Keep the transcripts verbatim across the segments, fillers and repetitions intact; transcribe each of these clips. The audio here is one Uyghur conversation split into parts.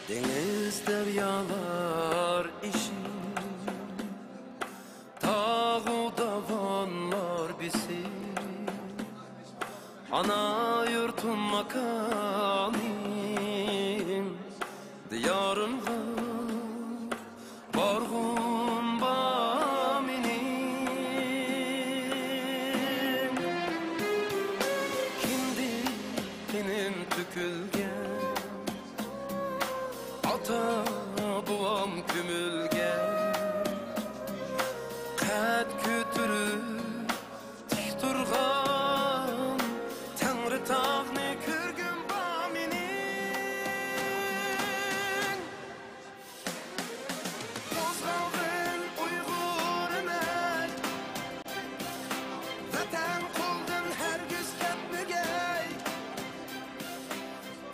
دېڭىز دەريالار ئېشىپ، تاغۇ داۋانلار بېسىپ، ئانا يۇرتۇم ماكانىم، دىيارىمغا بارغۇم بار مېنىڭ. كىندىك تېنىم تۆكۈلگەن، ئاتا بوۋام كۆمۈلگەن، قەد كۆتۈرۈپ تىك تۇرغان تەڭرىتاغنى كۆرگۈم بار مېنىڭ. قوزغالغىن ئۇيغۇرىمەن، ۋەتەن قولدىن ھەرگىز كەتمىگەي.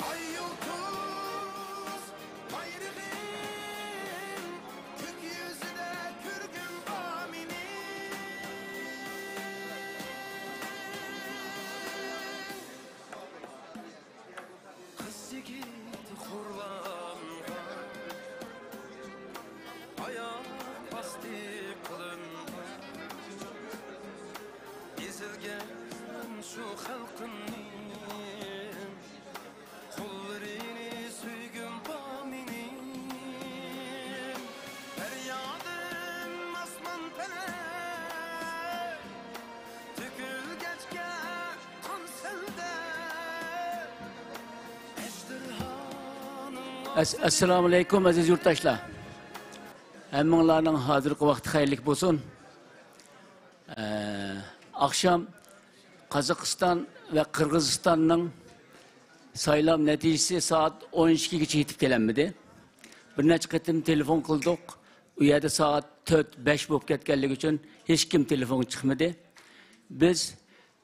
ئاي يۇلتۇز بايرىغىم كۆك يۈزىدە كۆرگۈم بار مېنىڭ. قىز يىگىت قۇربانغا ئاياغ ئاستى قىلىنغان، ئېزىلگەن شۇ خەلقىمنىڭ قوللىرىنى سۆيگۈم بار مېنىڭ. دەريادىن ئاسمان پەلەك تۆكۈلگەچكە، قان سەلدە ئەس-، ئەسسالامۇئەلەيكۇم، ئەزىز يۇرتداشلار. ھەممىڭلارنىڭ ھازىرقى ۋاقتى خەيرلىك بولسۇن. ئە، ئاخشام قازاقىستان ۋە قىرغىزىستاننىڭ سايلام نەتىجىسى سائەت ئون ئىككىگىچە يېتىپ كېلەلمىدى. بىر نەچچە قېتىم تېلېفون قىلدۇق. ئۇ يەردە سائەت تۆت، بەش بولۇپ كەتكەنلىكى ئۈچۈن ھېچكىم تېلېفونغا چىقمىدى. بىز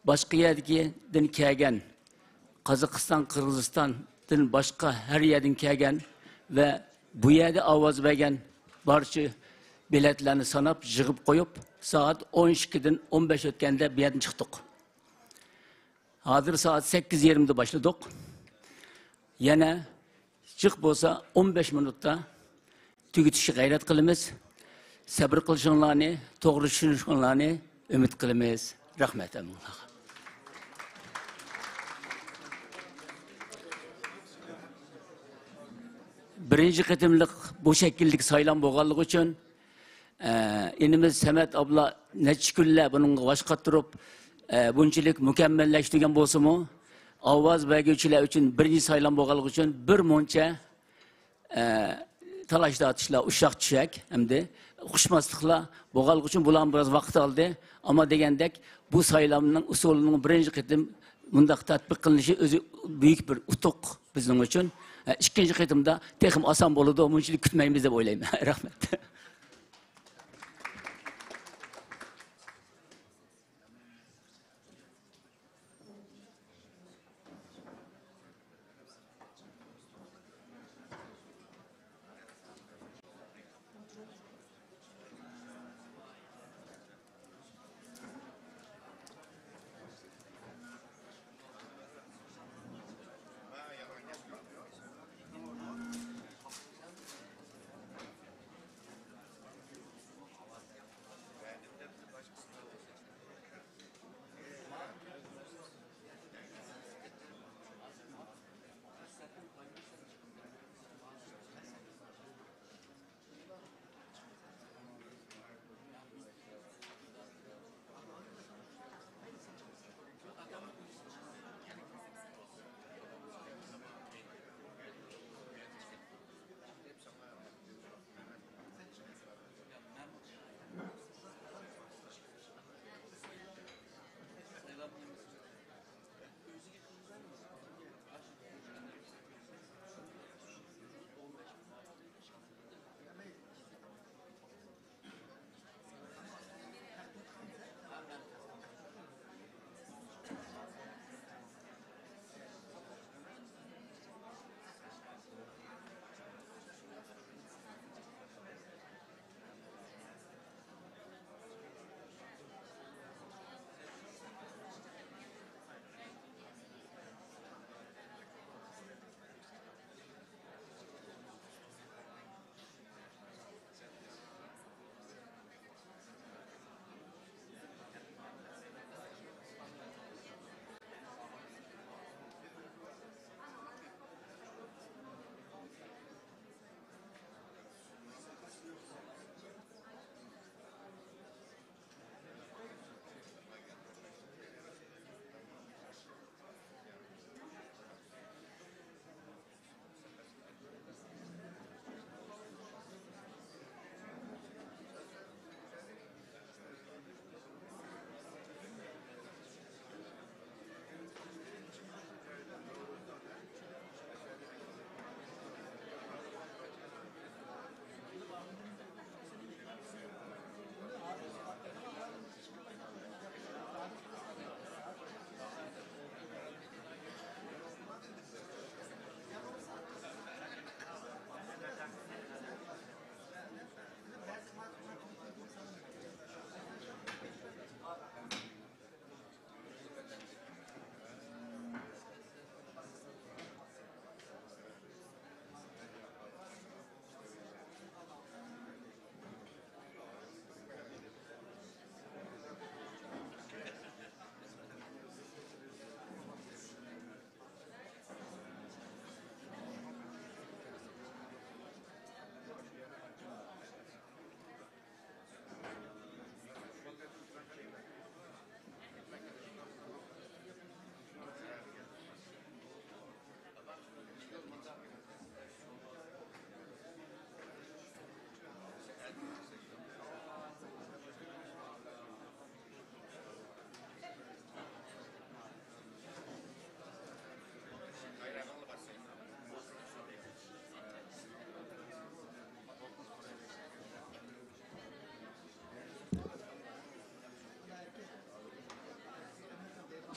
باشقا يەردىن كەلگەن، قازاقىستان، قىرغىزىستاندىن باشقا ھەر يەردىن كەلگەن ۋە بۇ يەردە ئاۋاز بەرگەن بارچە بېلەتلەرنى ساناپ، يىغىپ قويۇپ، سائەت ئون ئىككىدىن ئون بەش ئۆتكەندە بۇ يەردىن چىقتۇق. ھازىر سائەت سەككىز يېرىمدا باشلىدۇق. يەنە جىق بولسا ئون بەش مىنۇتتا تۈگىتىشكە غەيرەت قىلىمىز. سەبرى قىلىشىڭلارنى، توغرا چۈشىنىشىڭلارنى ئۈمىد قىلىمىز. رەھمەت ھەممىڭلارغا. بىرىنچى قېتىملىق بۇ شەكىلدىكى سايلام بولغانلىقى ئۈچۈن، ئە، ئىنىمىز سەمەت ئابلا نەچچە كۈنلەر بۇنىڭغا باش قاتۇرۇپ، ئە، بۇنچىلىك مۇكەممەللەشتۈرگەن بولسىمۇ، ئاۋاز بەرگۈچىلەر ئۈچۈن بىرىنچى سايلام بولغانلىقى ئۈچۈن بىر مۇنچە، ئە، تالاش-تارتىشلار، ئۇششاق-چۈششەك، ئەمدى ئۇقۇشماسلىقلار بولغانلىقى ئۈچۈن بۇلارمۇ بىراز ۋاقىت ئالدى. ئەمما دېگەندەك، بۇ سايلامنىڭ ئۇسۇلىنىڭ بىرىنچى قېتىم مۇنداق تەتبىق قىلىنىشى ئۆزى بۈيۈك بىر ئۇتۇق بىزنىڭ ئۈچۈن. ئە، ئىككىنچى قېتىمدا تېخىمۇ ئاسان بولىدۇ، مۇنچىلىك كۈتمەيمىز دەپ ئويلايمەن. رەھمەت.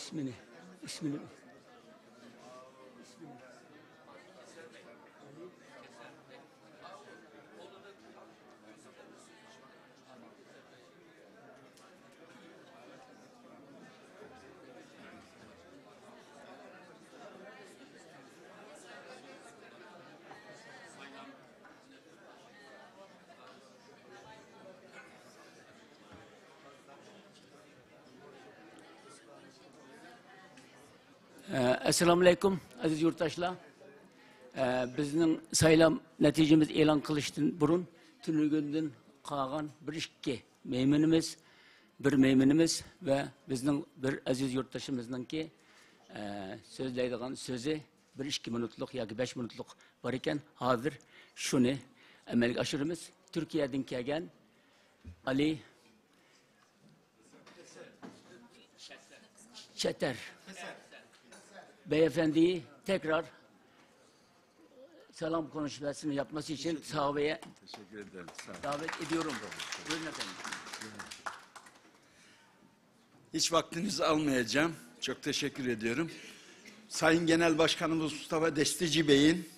ئىسمىنى، ئىسمىنى. ئەسسالامۇئەلەيكۇم، ئەزىز يۇرتداشلار. بىزنىڭ سايلام نەتىجىمىز ئېلان قىلىشتىن بۇرۇن تۈنۈگۈندىن قالغان بىر ئىككى مېيمىنىمىز، بىر مېيمىنىمىز ۋە بىزنىڭ بىر ئەزىز يۇرتدىشىمىزنىڭكى، ئە، سۆزلەيدىغان سۆزى بىر ئىككى مىنۇتلۇق ياكى بەش مىنۇتلۇق بار ئىكەن، ھازىر شۇنى ئەمەلگە ئاشۇرىمىز. تۈركىيەدىن كەلگەن ئالى Çeter Beyefendiyi tekrar selam konuşmasını yapması için sahneye Teşekkür ederim. Sağ olun. Davet ediyorum. Buyurun efendim. Hiç vaktinizi almayacağım. Çok teşekkür ediyorum. Sayın Genel Başkanımız Mustafa Desteci Bey'in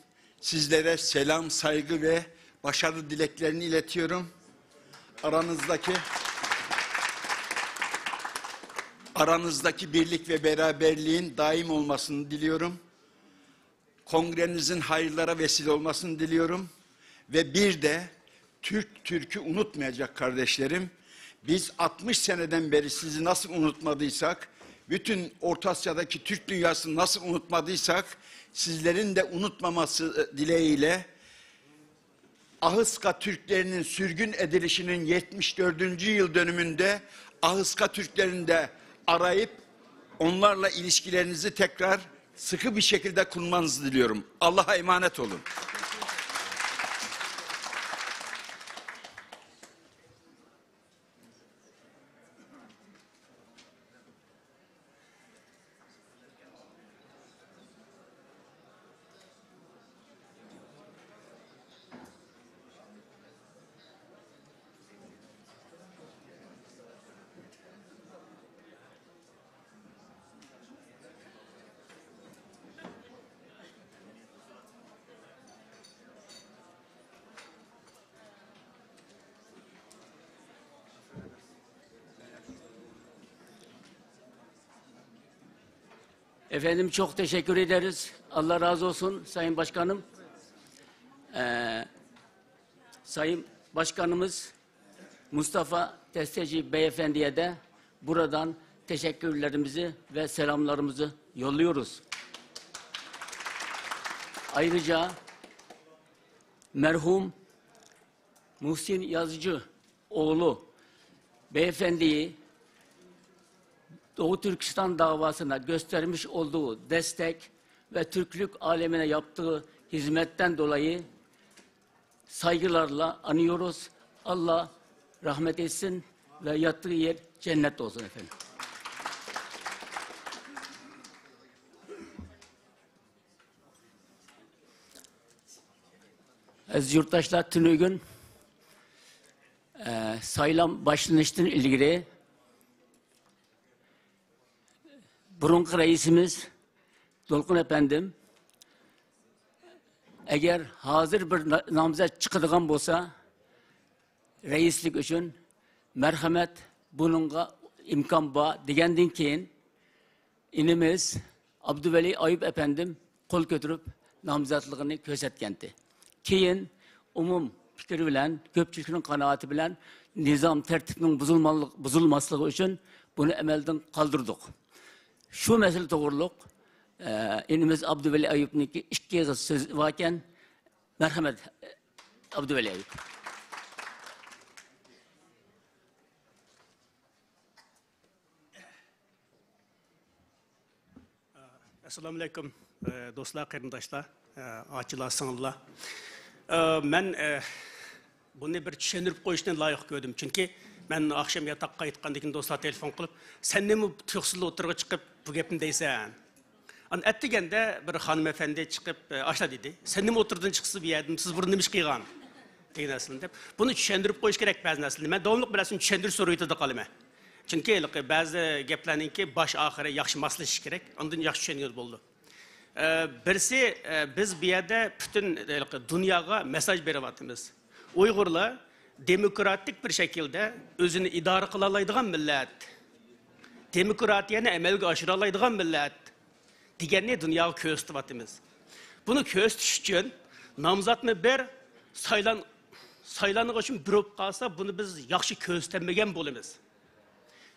sizlere selam, saygı ve başarı dileklerini iletiyorum. Aranızdaki aranızdaki birlik ve beraberliğin daim olmasını diliyorum. Kongrenizin hayırlara vesile olmasını diliyorum. Ve bir de Türk Türk'ü unutmayacak kardeşlerim. Biz altmış seneden beri sizi nasıl unutmadıysak, bütün Orta Asya'daki Türk dünyasını nasıl unutmadıysak, sizlerin de unutmaması dileğiyle Ahıska Türklerinin sürgün edilişinin yetmiş dördüncü yıl dönümünde Ahıska Türklerini de arayıp onlarla ilişkilerinizi tekrar sıkı bir şekilde kurmanızı diliyorum. Allah'a emanet olun. Efendim, çok teşekkür ederiz. Allah razı olsun Sayın Başkanım. Ee, Sayın Başkanımız Mustafa Desteci Beyefendi'ye de buradan teşekkürlerimizi ve selamlarımızı yolluyoruz. Ayrıca merhum Muhsin Yazıcı oğlu beyefendiyi Doğu Türkistan davasına göstermiş olduğu destek ve Türklük alemine yaptığı hizmetten dolayı saygılarla anıyoruz. Allah rahmet etsin ve yattığı yer cennet olsun efendim. ئەزىز يۇرتداشلار، تۈنۈگۈن، ئە، سايلام باشلىنىشتىن ئىلگىرى بۇرۇنقى رەئىسىمىز دولقۇن ئەپەندىم، ئەگەر ھازىر بىر نا-، نامزەت چىقىدىغان بولسا، رەئىسلىك ئۈچۈن، مەرھەمەت، بۇنىڭغا ئىمكان بار، دېگەندىن كېيىن، ئىنىمىز ئابدۇۋەلى ئايۇپ ئەپەندىم قول كۆتۈرۈپ نامزاتلىقىنى كۆرسەتكەنتى. كېيىن ئومۇم پىكىر بىلەن، كۆپچىلىكنىڭ قانائىتى بىلەن نىزام تەرتىپنىڭ بۇزۇلمانلىق-، بۇزۇلماسلىقى ئۈچۈن بۇنى ئەمەلدىن قالدۇردۇق. شۇ مەسىلە توغرۇلۇق، ئە، ئىنىمىز ئابدۇۋەلى ئايۇپنىڭكى ئىككى ئېغىز سۆزى باركەن. مەرھەمەت، ئابدۇۋەلى ئايۇپ. ئەسسالامۇئەلەيكۇم، ئە، دوستلار، قېرىنداشلار، ئە، ئاچىلار، سىڭىللار. ئە، مەن، ئە، بۇنى بىر چۈشەندۈرۈپ قويۇشنى لايىق كۆردۈم. چۈنكى مەن ئاخشام ياتاققا قايتقاندىن كېيىن دوستلار تېلېفون قىلىپ، سەن نېمە تۇيۇقسىزلا ئوتتۇرىغا چىقىپ بۇ گەپنى دەيسەن؟ ئاندىن ئەتىگەندە بىر خانىم ئەپەندى چىقىپ، ئە، ئاشۇنداق دېدى، سەن نېمە ئوتتۇرىدىن چىقىسىز بۇ يەردىن، سىز بۇرۇن نېمە ئىش قىلغان؟ دېگەن نەرسىلەرنى دەپ، بۇنى چۈشەندۈرۈپ قويۇش كېرەك بەزى نەرسىلەرنى. مەن داۋاملىق بىر نەرسىنى چۈشەندۈرۈش سورىيىتىدا قالىمەن. چۈنكى ھېلىقى بەزى گەپلەرنىڭكى باش ئاخىرى ياخشى ماسلىشىشى كېرەك، ئاندىن ياخشى چۈشەنگىلى بولىدۇ. ئە، بىرسى، ئە، بىز بۇ يەردە پۈتۈن ھېلىقى دۇنياغا مېساژ بېرىۋاتىمىز. ئۇيغۇرلار دېموكراتىك بىر شەكىلدە ئۆزىنى ئىدارە قىلالايدىغان مىللەت، دېموكراتىيەنى ئەمەلگە ئاشۇرالايدىغان مىللەت دېگەننى دۇنياغا كۆرسىتىۋاتىمىز. بۇنى كۆرسىتىش ئۈچۈن نامزاتنى بىر، سايلان-، سايلانغۇچىمۇ بىر بولۇپ قالسا، بۇنى بىز ياخشى كۆرسىتەلمىگەن بولىمىز.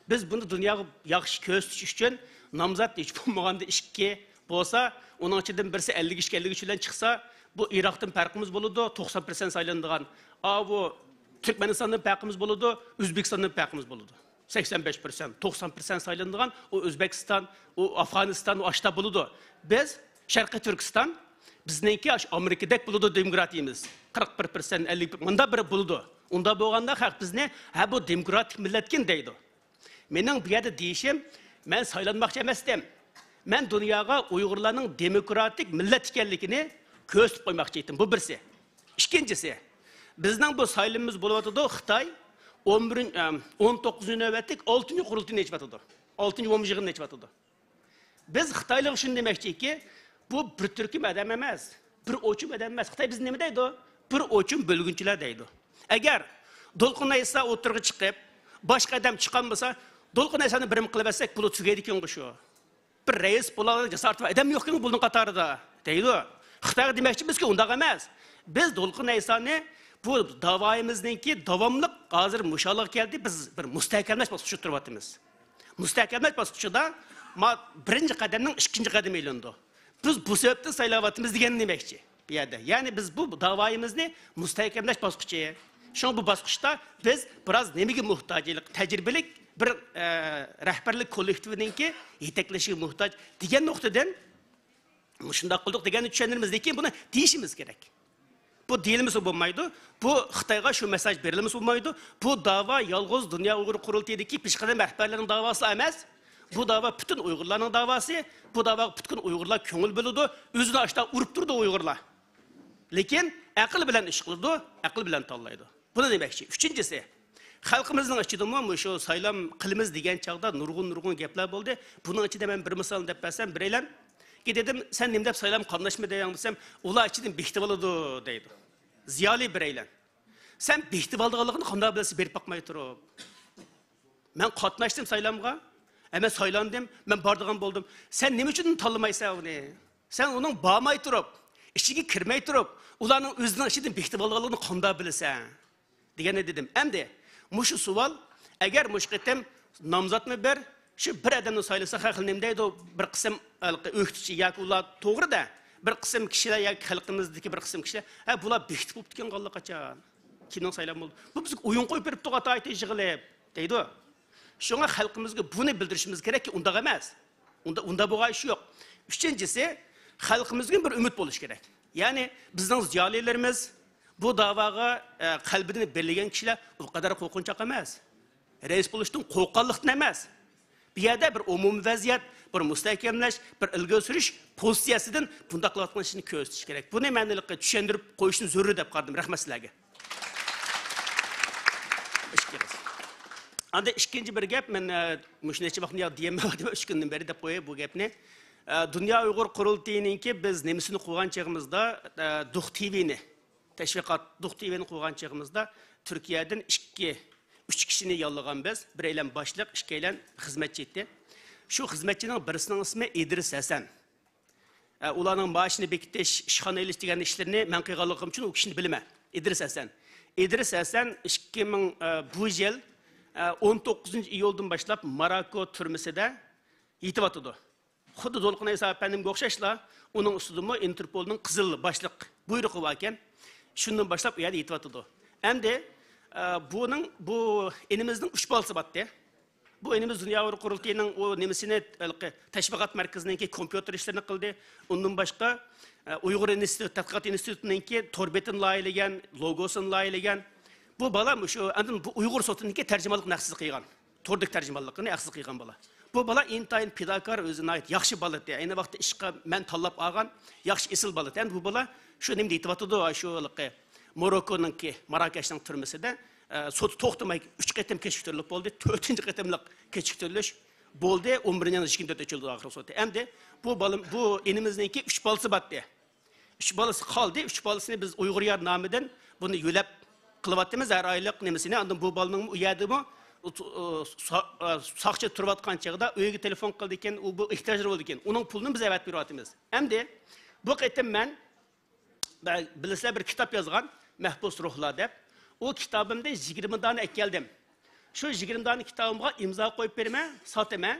بىز بۇنى دۇنياغا ياخشى كۆرسىتىش ئۈچۈن نامزات ھېچ بولمىغاندا ئىككى بولسا، ئۇنىڭ ئىچىدىن بىرسى ئەللىك ئىككى، ئەللىك ئۈچ بىلەن چىقسا، بۇ ئىراقتىن پەرقىمىز بولىدۇ، توقسان پىرسەنت سايلىنىدىغان. ئاۋۇ تۈركمەنىستاندىن پەرقىمىز بولىدۇ، ئۆزبېكىستاندىن پەرقىمىز بولىدۇ. سەكسەن بەش پىرسەنت، توقسان پىرسەنت سايلىنىدىغان، ئۇ ئۆزبېكىستان، ئۇ ئافغانىستان، ئۇ ئاشتا بولىدۇ. بىز شەرقىي تۈركىستان، بىزنىڭكى ئاشۇ ئامېرىكىدەك بولىدۇ دېموكراتىيىمىز. قىرىق بىر پىرسەنت، ئەللىك، مۇنداق بىر بولىدۇ. ئۇنداق بولغاندا خەلق بىزنى، ھە، بۇ دېموكراتىك مىللەتكەن دەيدۇ. مېنىڭ بۇ يەردە دېيىشىم، مەن سايلانماقچى ئەمەستىم. مەن دۇنياغا ئۇيغۇرلارنىڭ دېموكراتىك مىللەت ئىكەنلىكىنى كۆرسىتىپ قويماقچى ئىدىم. بۇ بىرسى. ئىككىنچىسى، بىزنىڭ بۇ سايلىمىمىز بولۇۋاتىدۇ، خىتاي ئون بىرىنچى، ئەم، ئون توققۇزىنچى نۆۋەتلىك ئالتىنچى قۇرۇلتىيىنى ئېچىۋاتىدۇ. ئالتىنچى ئومۇميىغىنىنى ئېچىۋاتىدۇ. بىز خىتايلىققا شۇنى دېمەكچىكى، بۇ بىر تۈركۈم ئادەم ئەمەس، بىر ئوچۇم ئادەم ئەمەس. خىتاي بىزنى نېمە دەيدۇ؟ بىر ئوچۇم بۆلگۈنچىلەر دەيدۇ. ئەگەر دولقۇن ئەيسا ئوتتۇرىغا چىقىپ، باشقا ئادەم چىقالمىسا، دولقۇن ئەيسانى بىرىم قىلىۋەتسەك، بۇلار تۈگەيدىكەن شۇ. بىر رەئىس بولالايدىغان جاسارىتى بار ئادەم يوقكەن بۇنىڭ قاتارىدا، دەيدۇ. خىتايغا دېمەكچىمىزكى، ئۇنداق ئەمەس. بىز دولقۇن ئەيسانى بۇ داۋايىمىزنىڭكى داۋاملىق ھازىر مۇشۇ ھالغا كەلدى، بىز بىر مۇستەھكەملەش باسقۇچىدا تۇرۇۋاتىمىز. مۇستەھكەملەش باسقۇچىدا ما بىرىنچى قەدەمنىڭ ئىككىنچى قەدىمى ئېلىنىدۇ. بىز بۇ سەۋەبتىن سايلاۋاتىمىز دېگەننى دېمەكچى بۇ يەردە. يەنى بىز بۇ داۋايىمىزنى مۇستەھكەملەش باسقۇچى. شۇڭا بۇ باسقۇچتا بىز بىراز نېمىگە موھتاج؟ تەجرىبىلىك بىر، ئە، رەھبەرلىك كوللېكتىۋىنىڭكى يېتەكلىشىگە موھتاج دېگەن نۇقتىدىن مۇشۇنداق قىلدۇق دېگەننى چۈشەندۈرىمىز، لېكىن بۇنى دېيىشىمىز كېرەك. بۇ دېيىلمىسە بولمايدۇ. بۇ خىتايغا شۇ مېساژ بېرىلمىسە بولمايدۇ. بۇ داۋا يالغۇز دۇنيا ئۇيغۇر قۇرۇلتىيىدىكى پېشقەدەم رەھبەرلەرنىڭ داۋاسى ئەمەس. بۇ داۋا پۈتۈن ئۇيغۇرلارنىڭ داۋاسى. بۇ داۋاغا پۈتۈن ئۇيغۇرلار كۆڭۈل بۆلىدۇ. ئۆزىنى ئاشتا ئۇرۇپ تۇرىدۇ ئۇيغۇرلار. لېكىن ئەقىل بىلەن ئىش قىلىدۇ، ئەقىل بىلەن تاللايدۇ. بۇنى دېمەكچى. ئۈچىنچىسى، خەلقىمىزنىڭ ئىچىدىمۇ مۇشۇ سايلام قىلىمىز دېگەن چاغدا نۇرغۇن، نۇرغۇن گەپلەر بولدى. بۇنىڭ ئىچىدە مەن بىر مىسالنى دەپ بەرسەم، بىرەيلەن، دېدىم، سەن نېمە دەپ سايلام قاتناشمىدىڭ دېسەم، ئۇلار ئىچىدىن بېكىتىۋالىدۇ دەيدۇ. زىيالىي بىرەيلەن. سەن بېكىتىۋالىدىغانلىقىنى قانداق بىلىسەن بېرىپ باقماي تۇرۇپ؟ مەن قاتناشتىم سايلامغا. ھە، مەن سايلاندىم، مەن بارىدىغان بولدۇم. سەن نېمە ئۈچۈن تاللىمايسەن ئۇنى؟ سەن ئۇنىڭ بارماي تۇرۇپ، ئىچىگە كىرمەي تۇرۇپ، ئۇلارنىڭ ئۆزىنىڭ ئىچىدىن بېكىتىۋالغانلىقىنى قانداق بىلىسەن؟ دېگەننى دېدىم. ئەمدى مۇشۇ سوئال، ئەگەر مۇشۇ قېتىم نامزاتنى بىر، شۇ بىر ئادەمنى سايلىسا، خەلق نېمە دەيدۇ؟ بىر قىسىم ھېلىقى ئۆكتىچى ياكى ئۇلار توغرىدا، بىر قىسىم كىشىلەر ياكى خەلقىمىزدىكى بىر قىسىم كىشىلەر، ھە، بۇلار بېكىتىپ بوپتىكەن ئاللىقاچان. كېيىن سايلام بولدى. بۇ بىزگە ئويۇن قويۇپ بېرىپتۇ، ئاتايتى يىغىلىپ، دەيدۇ. شۇڭا خەلقىمىزگە بۇنى بىلدۈرۈشىمىز كېرەككى، ئۇنداق ئەمەس. ئۇندا، ئۇنداق بولغان ئىش يوق. ئۈچىنچىسى، خەلقىمىزگە بىر ئۈمىد بولۇشى كېرەك. يەنى بىزنىڭ زىيالىيلىرىمىز بۇ داۋاغا، ئە، قەلبىدىن بېرىلگەن كىشىلەر ئۇ قەدەر قورقۇنچاق ئەمەس. رەئىس بولۇشتىن قورققانلىقتىن ئەمەس. بۇ يەردە بىر ئومۇمىي ۋەزىيەت، بىر مۇستەھكەملەش، بىر ئىلگىرى سۈرۈش پوزىتسىيەسىدىن بۇنداق قىلىۋاتقان ئىشنى كۆرسىتىش كېرەك. بۇنى مەن ھېلىقى چۈشەندۈرۈپ قويۇشنى زۆرۈر دەپ قارىدىم. رەھمەت سىلەرگە. ئاندىن ئىككىنچى بىر گەپ، مەن، ئە، مۇشۇ نەچچە ۋاقىتنى يا دېيەلمەيۋاتىمەن، ئۈچ كۈندىن بېرى دەپ قوياي بۇ گەپنى. ئە، دۇنيا ئۇيغۇر قۇرۇلتىيىنىڭكى بىز نېمىسىنى قۇرغان چېغىمىزدا، ئە، دۇخ تىۋىنى، تەشۋىقات دۇخ تىۋىنى قۇرغان چېغىمىزدا تۈركىيەدىن ئىككى، ئۈچ كىشىنى ياللىغان بىز. بىرەيلەن باشلىق، ئىككىيلەن خىزمەتچى ئىدى. شۇ خىزمەتچىنىڭ بىرسىنىڭ ئىسمى ئىدرىس ھەسەن. ئە، ئۇلارنىڭ مائاشىنى بېكىتىش، ئىشخانا ئېلىش دېگەن ئىشلىرىنى مەن قىلغانلىقىم ئۈچۈن ئۇ كىشىنى بىلىمەن. ئىدرىس ھەسەن. ئىدرىس ھەسەن ئىككى مىڭ، ئە، بۇ يىل، ئە، ئون توققۇزىنچى ئىيۇلدىن باشلاپ ماراكو تۈرمىسىدە يېتىۋاتىدۇ. خۇددى دولقۇن ئەيسا ئەپەندىمگە ئوخشاشلا، ئۇنىڭ ئۈستىدىمۇ ئىنتېرپولنىڭ قىزىل باشلىق بۇيرۇقى باركەن. شۇندىن باشلاپ ئۇ يەردە يېتىۋاتىدۇ. ئەمدى، ئە، بۇنىڭ، بۇ ئىنىمىزنىڭ ئۈچ بالىسى بارتتى. بۇ ئىنىمىز دۇنيا ئۇيغۇر قۇرۇلتىيىنىڭ ئۇ نېمىسىنى، ھېلىقى تەشۋىقات مەركىزىنىڭكى كومپيۇتېر ئىشلىرىنى قىلدى. ئۇندىن باشقا، ئە، ئۇيغۇر ئىنستىتۇت، تەتقىقات ئىنستىتۇتىنىڭكى تور بېتىنى لايىھەلىگەن، لوگوسىنى لايىھەلىگەن. بۇ بالا مۇشۇ، ئاندىن بۇ ئۇيغۇر سوتىنىڭكى تەرجىمانلىقىنى ھەقسىز قىلغان. توردىكى تەرجىمانلىقىنى ھەقسىز قىلغان بالا. بۇ بالا ئىنتايىن پىداكار، ئۆزى ناھايىتى ياخشى بالا ئىدى. ئەينى ۋاقىتتا ئىشقا مەن تاللاپ ئالغان ياخشى ئېسىل بالا ئىدى. ئەمدى بۇ بالا شۇ نېمىدە يېتىۋاتىدۇ، شۇ ھېلىقى موروكونىڭكى، ماراكەشنىڭ تۈرمىسىدە. ئە، سوت توختىماي ئۈچ قېتىم كېچىكتۈرۈلۈپ بولدى. تۆتىنچى قېتىملىق كېچىكتۈرۈلۈش بولدى. ئون بىرىنچى ئاينىڭ يىگىرمە تۆتىنچى كۈنىدە ئاخىرقى سوتى. ئەمدى بۇ بالام، بۇ ئىنىمىزنىڭكى ئۈچ بالىسى بارتى. ئۈچ بالىسى قالدى. ئۈچ بالىسىنى بىز ئۇيغۇر يار نامىدىن بۇنى يۆلەپ قىلىۋاتىمىز ھەر ئايلىق نېمىسىنى. ئاندىن بۇ بالىنىڭ ئۇ يەردىمۇ، ئۇ، ئۇ، سا-، ئا، ساقچى تۇرۇۋاتقان چېغىدا ئۆيگە تېلېفون قىلىدىكەن، ئۇ بۇ ئېھتىياجلىرى بولىدىكەن. ئۇنىڭ پۇلىنى بىز ئەۋەتىپ بېرىۋاتىمىز. ئەمدى بۇ قېتىم مەن، بە-، بىلىسىلەر، بىر كىتاب يازغان، مەھبۇس روھلار دەپ. ئۇ كىتابىمدىن يىگىرمە دانە ئەكەلدىم. شۇ يىگىرمە دانە كىتابىمغا ئىمزا قويۇپ بېرىمەن، ساتىمەن.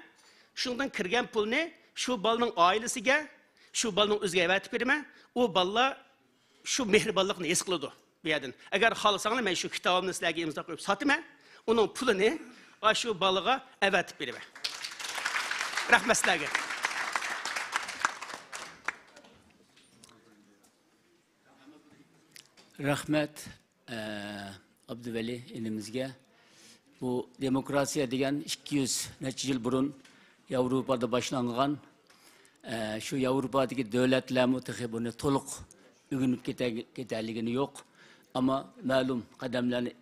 شۇنىڭدىن كىرگەن پۇلنى شۇ بالىنىڭ ئائىلىسىگە، شۇ بالىنىڭ ئۆزىگە ئەۋەتىپ بېرىمەن. ئۇ بالىلار شۇ مېھرىبانلىقنى ھېس قىلىدۇ بۇ يەردىن. ئەگەر خالىساڭلار، مەن شۇ كىتابىمنى سىلەرگە ئىمزا قويۇپ ساتىمەن. ئۇنىڭ پۇلىنى ئاشۇ بالىغا ئەۋەتىپ بېرىمەن. رەھمەت سىلەرگە. رەھمەت، ئە، ئابدۇۋەلى ئىنىمىزگە. بۇ دېموكراتىيە دېگەن ئىككى يۈز نەچچە يىل بۇرۇن ياۋروپادا باشلانغان، ئە، شۇ ياۋروپادىكى دۆلەتلەرمۇ تېخى بۇنى تولۇق ئۆگىنىپ كېتە-، كېتەلىگىنى يوق. ئەمما مەلۇم قەدەملەرنى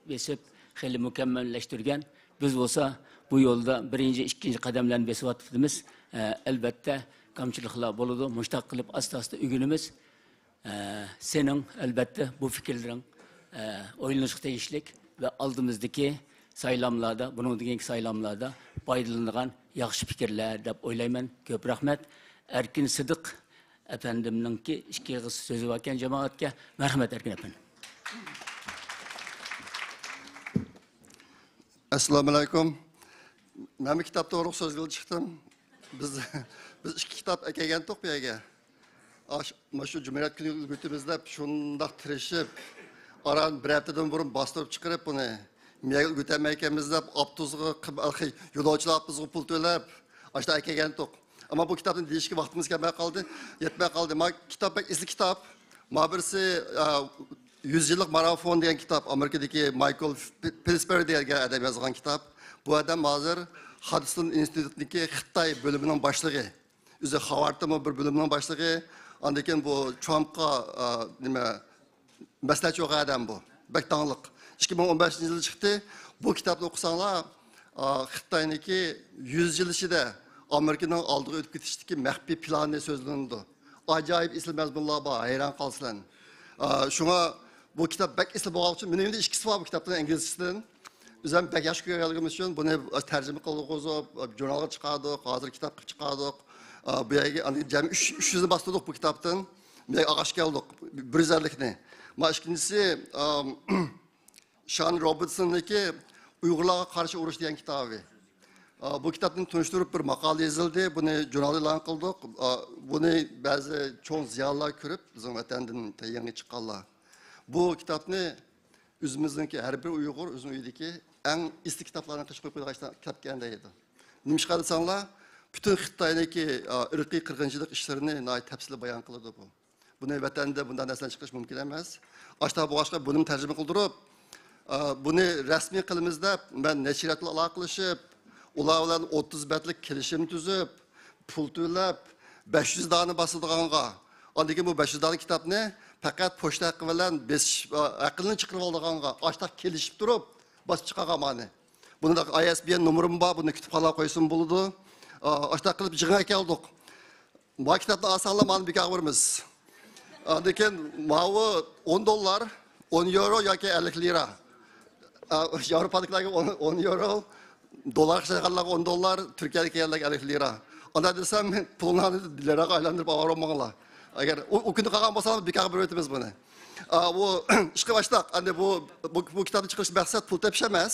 بېسىپ، خېلى مۇكەممەللەشتۈرگەن. بىز بولسا بۇ يولدا بىرىنچى، ئىككىنچى قەدەملەرنى بېسىۋاتىمىز. ئە، ئەلبەتتە، كەمچىلىكلەر بولىدۇ. مۇشۇنداق قىلىپ ئاستا-ئاستا ئۆگىنىمىز. ئە، سېنىڭ، ئەلبەتتە، بۇ پىكىرلىرىڭ، ئە، ئويلىنىشقا تېگىشلىك ۋە ئالدىمىزدىكى سايلاملاردا، بۇنىڭدىن كېيىنكى سايلاملاردا پايدىلىنىدىغان ياخشى پىكىرلەر دەپ ئويلايمەن. كۆپ رەھمەت. ئەركىن سىدىق ئەپەندىمنىڭكى ئىككى ئېغىز سۆزى باركەن جامائەتكە. مەرھەمەت، ئەركىن ئەپەندى. ئەسسالامۇئەلەيكۇم. مەن بۇ كىتاب توغرىلىق سۆزگىلى چىقتىم. بىز، بىز ئىككى كىتاب ئەكەلگەنتۇق بۇ يەرگە. ئاش-، مانا شۇ جۇمھۇرىيەت كۈنى ئۈلگۈرتىمىز دەپ شۇنداق تىرىشىپ، ئاران بىر ھەپتىدىن بۇرۇن باستۇرۇپ چىقىرىپ بۇنى، مېيەگە ئۈلگۈرتەلمەيكەنمىز دەپ، ئاپتوبۇسقا قىم-، يولۇچىلار ئاپتوبۇسىغا پۇل تۆلەپ، ئاشۇنداق ئەكەلگەنتۇق. ئەمما بۇ كىتابنى دېيىشكە ۋاقتىمىز كەلمەي قالدى، يەتمەي قالدى. مانا كىتاب بەك ئېسىل كىتاب. مانا بىرسى، ئە، يۈز يىللىق مارافون دېگەن كىتاب، ئامېرىكىدىكى مايكل پ-، پىلسبېرى دېگەن ئادەم يازغان كىتاب. بۇ ئادەم ھازىر خادسون ئىنستىتۇتىنىڭكى خىتاي بۆلۈمىنىڭ باشلىقى. ئۆزى خارۋاردتىمۇ بىر بۆلۈمنىڭ باشلىقى. ئاندىن كېيىن بۇ ترامپقا، ئا، نېمە، مەسلىھەتچى بولغان ئادەم بۇ. بەك داڭلىق. ئىككى مىڭ ئون بەشىنچى يىلى چىقتى. بۇ كىتابنى ئوقۇساڭلار، ئا، خىتاينىڭكى يۈز يىل ئىچىدە ئامېرىكىنىڭ ئالدىغا ئۆتۈپ كېتىشتىكى مەخپىي پىلانى سۆزلىنىدۇ. ئاجايىپ ئېسىل مەزمۇنلار بار، ھەيران قالىسىلەر. ئا، شۇڭا بۇ كىتاب بەك ئېسىل بولغان ئۈچۈن، مېنىڭ ئەمدى ئىككىسى بار بۇ كىتابنىڭ ئىنگلىزچىسىدىن. ئۆزۈم بەك ياخشى كۆرگەنلىكىم ئۈچۈن بۇنى تەرجىمە قىلغۇزۇپ، ژۇرنالغا چىقاردۇق، ھازىر كىتاب قىلىپ چىقاردۇق. ئا، بۇ يەرگە ئاندىن جەمئىي ئۈچ، ئۈچ يۈزنى باستۇردۇق بۇ كىتابتىن. بۇ يەرگە ئالغاچ كەلدۇق، بىر يۈز ئەللىكنى. مانا ئىككىنچىسى، ئام، شان روبىنسوننىڭكى ئۇيغۇرلارغا قارشى ئۇرۇش دېگەن كىتابى. ئا، بۇ كىتابنى تونۇشتۇرۇپ بىر ماقالە يېزىلدى. بۇنى ژۇرنالدا ئېلان قىلدۇق. ئا، بۇنى بەزى چوڭ زىيالىيلار كۆرۈپ، بىزنىڭ ۋەتەندىن يېڭى چىققانلار. بۇ كىتابنى ئۆزىمىزنىڭكى ھەر بىر ئۇيغۇر ئۆزىنىڭ ئۆيىدىكى ئەڭ ئېسىل كىتابلارنىڭ قېشىغا قويۇپ قويىدىغان كىتابكەن دەيدۇ. نېمىشقا دېسەڭلار، پۈتۈن خىتاينىڭكى، ئا، ئىرقىي قىرغىنچىلىق ئىشلىرىنى ناھايىتى تەپسىلىي بايان قىلىدۇ بۇ. بۇنى ۋەتەندە بۇنداق نەرسىلەرنى چىقىرىش مۇمكىن ئەمەس. ئاشتا بولغاچقا بۇنىمۇ تەرجىمە قىلدۇرۇپ، ئا، بۇنى رەسمىي قىلىمىز دەپ، مەن نەشرىيات بىلەن ئالاقىلىشىپ، ئۇلار بىلەن ئوتتۇز بەتلىك كېلىشىم تۈزۈپ، پۇل تۆلەپ، بەش يۈز دانە باسىدىغانغا، ئاندىن كېيىن بۇ بەش يۈز دانە كىتابنى پەقەت پوچتا ھەققى بىلەن بېسىش، ئا، ھەققىنى چىقىرىۋالىدىغانغا، ئاشتاق كېلىشىپ تۇرۇپ باسىپ چىقارغان مانا. بۇنىڭدا ئاي ئېس بى ئېن نومۇرۇم بار، بۇنى كۇتۇپخانىغا قويسىمۇ بولىدۇ. ئا، ئاشتاق قىلىپ يىغىنغا كەلدۇق. ما كىتابنى ئالساڭلار، مانا بىكارغا بېرىمىز. ئاندىن كېيىن ماۋۇ ئون دوللار، ئون يورو ياكى ئەللىك لىرا. ئا، ياۋروپادىكىلەرگە ئون، ئون يورو، دوللار خەجلەيدىغانلارغا ئون دوللار، تۈركىيەدە كەلگەنلەرگە ئەللىك لىرا. ئاندا دېسەم، پۇلۇڭلارنى لىراغا ئايلاندۇرۇپ ئاۋارە بولماڭلار. ئەگەر ئۇ، ئۇ كۈنى قالغان بولساڭلار، بىكارغا بېرىۋېتىمىز بۇنى. ئا، بۇ ئىشقا باشلاق. ئەمدى بۇ، بۇ، بۇ كىتابنى چىقىرىش مەقسەت پۇل تېپىش ئەمەس.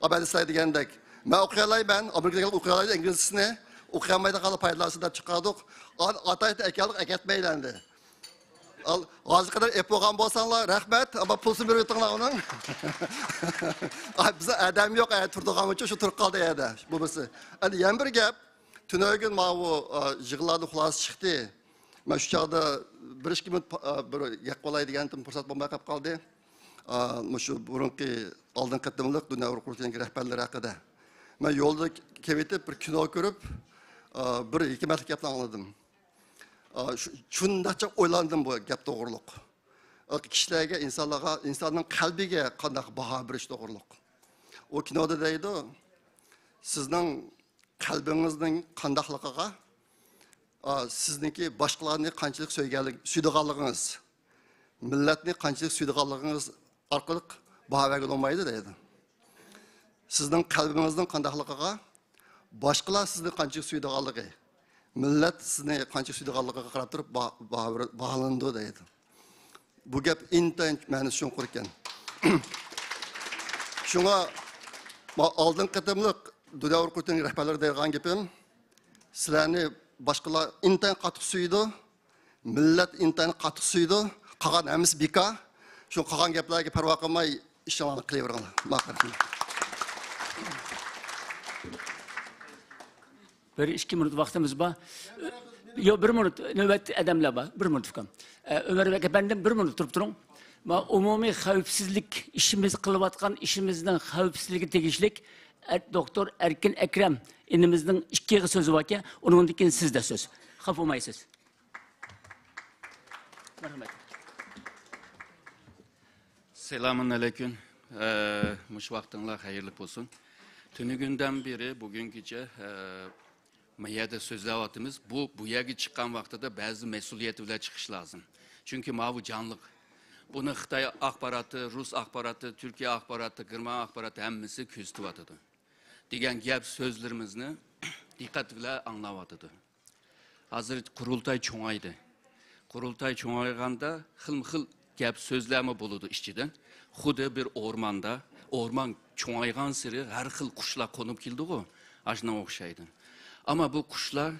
ئا، مەن سىلەر دېگەندەك. مەن ئوقۇيالايمەن، ئامېرىكىدىكىلەر ئوقۇيالايدۇ ئىنگلىزچىسىنى. ئوقۇيالمايدىغانلار پايدىلانسۇن دەپ چىقاردۇق. ئا-، ئاتايتىن ئەكەلدۇق، ئەكەتمەيلى ئەمدى. ئال-، ھازىرغا قەدەر ئېلىپ بولغان بولساڭلار، رەھمەت، ئەمما پۇلسىنى بېرىۋېتىڭلار ئۇنىڭ. ئا، بىزنىڭ ئادەم يوق، ئە، تۇرىدىغان ئۈچۈن شۇ تۇرۇپ قالدى ئەدە. بۇ بىرسى. ئەمدى يەنە بىر گەپ، تۈنۈگۈن ماۋۇ، ئا، يىغىنلاردىن خۇلاسە چىقتى. مەن شۇ چاغدا بىر ئىككى مىنۇت پا-، ئا، بىر گەپ قىلاي دېگەنتىم، پۇرسەت بولماي قېلىپ قالدى. ئا، مۇشۇ بۇرۇنقى ئالدىنقى قېتىملىق دۇنيا ئۇيغۇر قۇرۇلتىيىنىڭ رەھبەرلىرى ھەققىدە. مەن يولدا كېلىۋېتىپ بىر كىنو كۆرۈپ، ئا، بىر ھېكمەتلىك گەپنى ئاڭلىدىم. ئا، شۇ، شۇنداقچە ئويلاندىم بۇ گەپ توغرۇلۇق. كىشىلەرگە، ئىنسانلارغا، ئىنساننىڭ قەلبىگە قانداق باھا بېرىش توغرۇلۇق. ئۇ كىنودا دەيدۇ، سىزنىڭ قەلبىڭىزنىڭ قانداقلىقىغا، ئا، سىزنىڭكى باشقىلارنى قانچىلىك سۆيگەنلىك، سۆيىدىغانلىقىڭىز، مىللەتنى قانچىلىك سۆيىدىغانلىقىڭىز ئارقىلىق باھا بەرگىلى بولمايدۇ دەيدۇ. سىزنىڭ قەلبىڭىزنىڭ قانداقلىقىغا، باشقىلار سىزنى قانچىلىك سۆيىدىغانلىقى، مىللەت سىزنى قانچىلىك سۆيىدىغانلىقىغا قاراپ تۇرۇپ باھا، باھا، باھالىنىدۇ دەيدۇ. بۇ گەپ ئىنتايىن مەنىسى چوڭقۇر ئىكەن. شۇڭا ما ئالدىنقى قېتىملىق دۇنيا ئۇيغۇر قۇرۇلتىيىنىڭ رەھبەرلىرىگە دەيدىغان گېپىم، سىلەرنى باشقىلار ئىنتايىن قاتتىق سۆيىدۇ، مىللەت ئىنتايىن قاتتىق سۆيىدۇ، قالغان ھەممىسى بىكار. شۇ قالغان گەپلەرگە پەرۋا قىلماي ئىشىڭلارنى قىلىۋېرىڭلار. ماقۇل. بىر ئىككى مىنۇت ۋاقتىمىز بار. يوق، بىر مىنۇت، نۆۋەتتە ئادەملەر بار. بىر مىنۇت ئۇكام. ئە، ئۆمەر بەك ئەپەندىم، بىر مىنۇت تۇرۇپ تۇرۇڭ. ما ئومۇمىي خەۋپسىزلىك ئىشىمىز، قىلىۋاتقان ئىشىمىزنىڭ خەۋپسىزلىكىگە تېگىشلىك ئەر-، دوكتور ئەركىن ئەكرەم ئىنىمىزنىڭ ئىككى ئېغىز سۆزى باركەن، ئۇنىڭدىن كېيىن سىزدە سۆز. خاپا بولمايسىز. مەرھەمەت. سالامۇن ئەلەيكۇم. ئە، مۇشۇ ۋاقتىڭلار خەيرلىك بولسۇن. تۈنۈگۈندىن بېرى بۈگۈنگىچە، ئە، ما يەردە سۆزلەۋاتىمىز. بۇ، بۇ يەرگە چىققان ۋاقتىدا بەزى مەسئۇلىيەت بىلەن چىقىش لازىم. چۈنكى ماۋۇ جانلىق. بۇنى خىتاي ئاخباراتى، رۇس ئاخباراتى، تۈركىيە ئاخباراتى، گېرمان ئاخباراتى ھەممىسى كۆزىتىۋاتىدۇ. دېگەن گەپ سۆزلىرىمىزنى دىققەت بىلەن ئاڭلاۋاتىدۇ. ھازىر قۇرۇلتاي چوڭايدى. قۇرۇلتاي چوڭايغاندا خىلمۇ خىل گەپ سۆزلەرمۇ بولىدۇ ئىچىدىن. خۇددى بىر ئورماندا، ئورمان چوڭايغانسېرى ھەر خىل قۇشلار قونۇپ كېلىدىغۇ، ئاشۇنىڭغا ئوخشايدۇ. ئەمما بۇ قۇشلار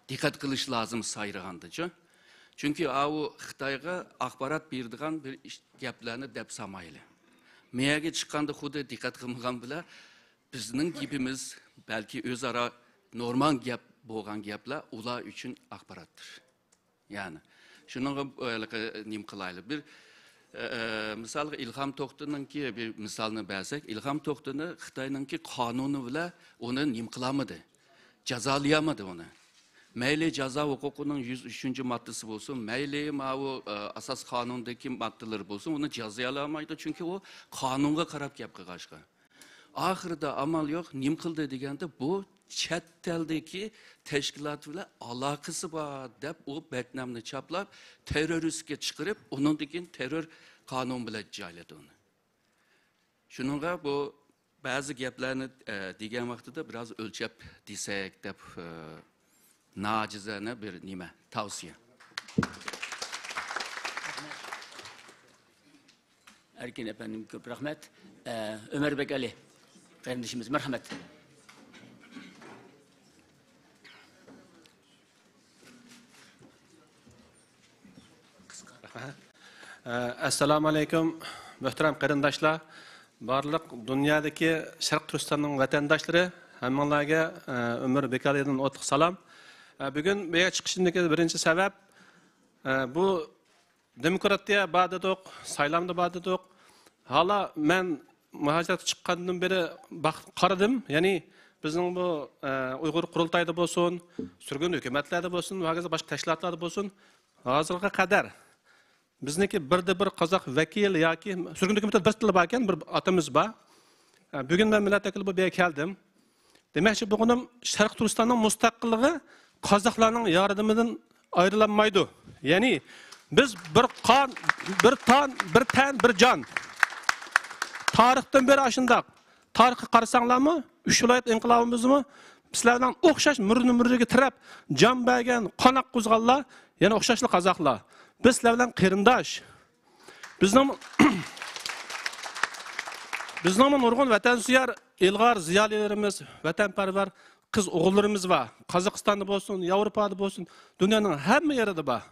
دىققەت قىلىش لازىم سايرىغاندىچۇ. چۈنكى ئاۋۇ خىتايغا ئاخبارات بېرىدىغان بىر ئىش، گەپلەرنى دەپ سالمايلى. مېيەگە چىققاندا خۇددى دىققەت قىلمىغان بىلەن بىزنىڭ گېپىمىز بەلكى ئۆزئارا نورمال گەپ بولغان گەپلەر ئۇلار ئۈچۈن ئاخباراتتۇر. يەنى شۇنىڭغا، ئە، نېمە قىلايلى؟ بىر، ئە، مىسالغا ئىلھام توختىنىڭكى بىر مىسالنى بەرسەك، ئىلھام توختىنى خىتاينىڭكى قانۇنى بىلەن ئۇنى نېمە قىلالمىدى، جازالىيالمىدى ئۇنى. مەيلى جازا ھوقۇقىنىڭ يۈز ئۈچىنچى ماددىسى بولسۇن، مەيلى ماۋۇ، ئە، ئاساس قانۇندىكى ماددىلىرى بولسۇن، ئۇنى جازالىيالمايدۇ، چۈنكى ئۇ قانۇنغا قاراپ گەپ قىلغاچقا. ئاخىرىدا ئامال يوق، نېمە قىلدى دېگەندە، بۇ چەت ئەلدىكى تەشكىلات بىلەن ئالاقىسى بار دەپ، ئۇ بەتنامنى چاپلاپ، تېررورىستكە چىقىرىپ، ئۇنىڭدىن كېيىن تېررور قانۇن بىلەن جايلىدى ئۇنى. شۇنىڭغا بۇ بەزى گەپلەرنى، ئە، دېگەن ۋاقتىدا بىراز ئۆلچەپ دېسەك دەپ، ئە، ناجىزانە بىر نېمە، تاۋسىيە. ئەركىن ئەپەندىمگە كۆپ رەھمەت. ئە، ئۆمەر بەك ئەلى قېرىندىشىمىز، مەرھەمەت. ئەسسالامۇ ئەلەيكۇم، مۆھتەرەم قېرىنداشلار، بارلىق دۇنيادىكى شەرقىي تۈركىستاننىڭ ۋەتەنداشلىرى، ھەممىڭلارگە، ئە، ئۆمەر بېكالىدىن ئوتلۇق سالام. ئە، بۈگۈن بۇ يەرگە چىقىشىمدىكى بىرىنچى سەۋەب، ئە، بۇ دېموكراتىيە بار دېدۇق، سايلامدا بار دېدۇق. ھالا مەن مۇھاجىرەتكە چىققاندىن بېرى باق-، قارىدىم. يەنى بىزنىڭ بۇ، ئە، ئۇيغۇر قۇرۇلتايدا بولسۇن، سۈرگۈن ھۆكۈمەتلەردە بولسۇن، ۋە ھاكازا باشقا تەشكىلاتلاردا بولسۇن، ھازىرغا قەدەر بىزنىڭكى بىردە بىر قازاق ۋەكىل ياكى سۈرگۈن ھۆكۈمەتتە بىر تىل باركەن، بىر ئاتىمىز بار. ئە، بۈگۈن مەن مىللەت ۋەكىلى بولۇپ بۇ يەرگە كەلدىم. دېمەكچى بولغىنىم، شەرقىي تۈركىستاننىڭ مۇستەقىللىقى قازاقلارنىڭ ياردىمىدىن ئايرىلالمايدۇ. يەنى بىز بىر قان، بىر تان، بىر تەن، بىر جان. تارىختىن بېرى ئاشۇنداق. تارىخقا قارىساڭلارمۇ، ئۈچ ۋىلايەت ئىنقىلابىمىزمۇ سىلەرنىڭ ئوخشاش مۈرىنى مۈرىگە تىرەپ جان بەرگەن، قان ئاققۇزغانلار يەنە ئوخشاشلا قازاقلار. بىز سىلەر بىلەن قېرىنداش. بىزنىڭ، بىزنىڭمۇ نۇرغۇن ۋەتەنسۆيەر، ئىلغار زىيالىيلىرىمىز، ۋەتەنپەرۋەر قىز ئوغۇللىرىمىز بار. قازاقىستاندا بولسۇن، ياۋروپادا بولسۇن، دۇنيانىڭ ھەممە يېرىدە بار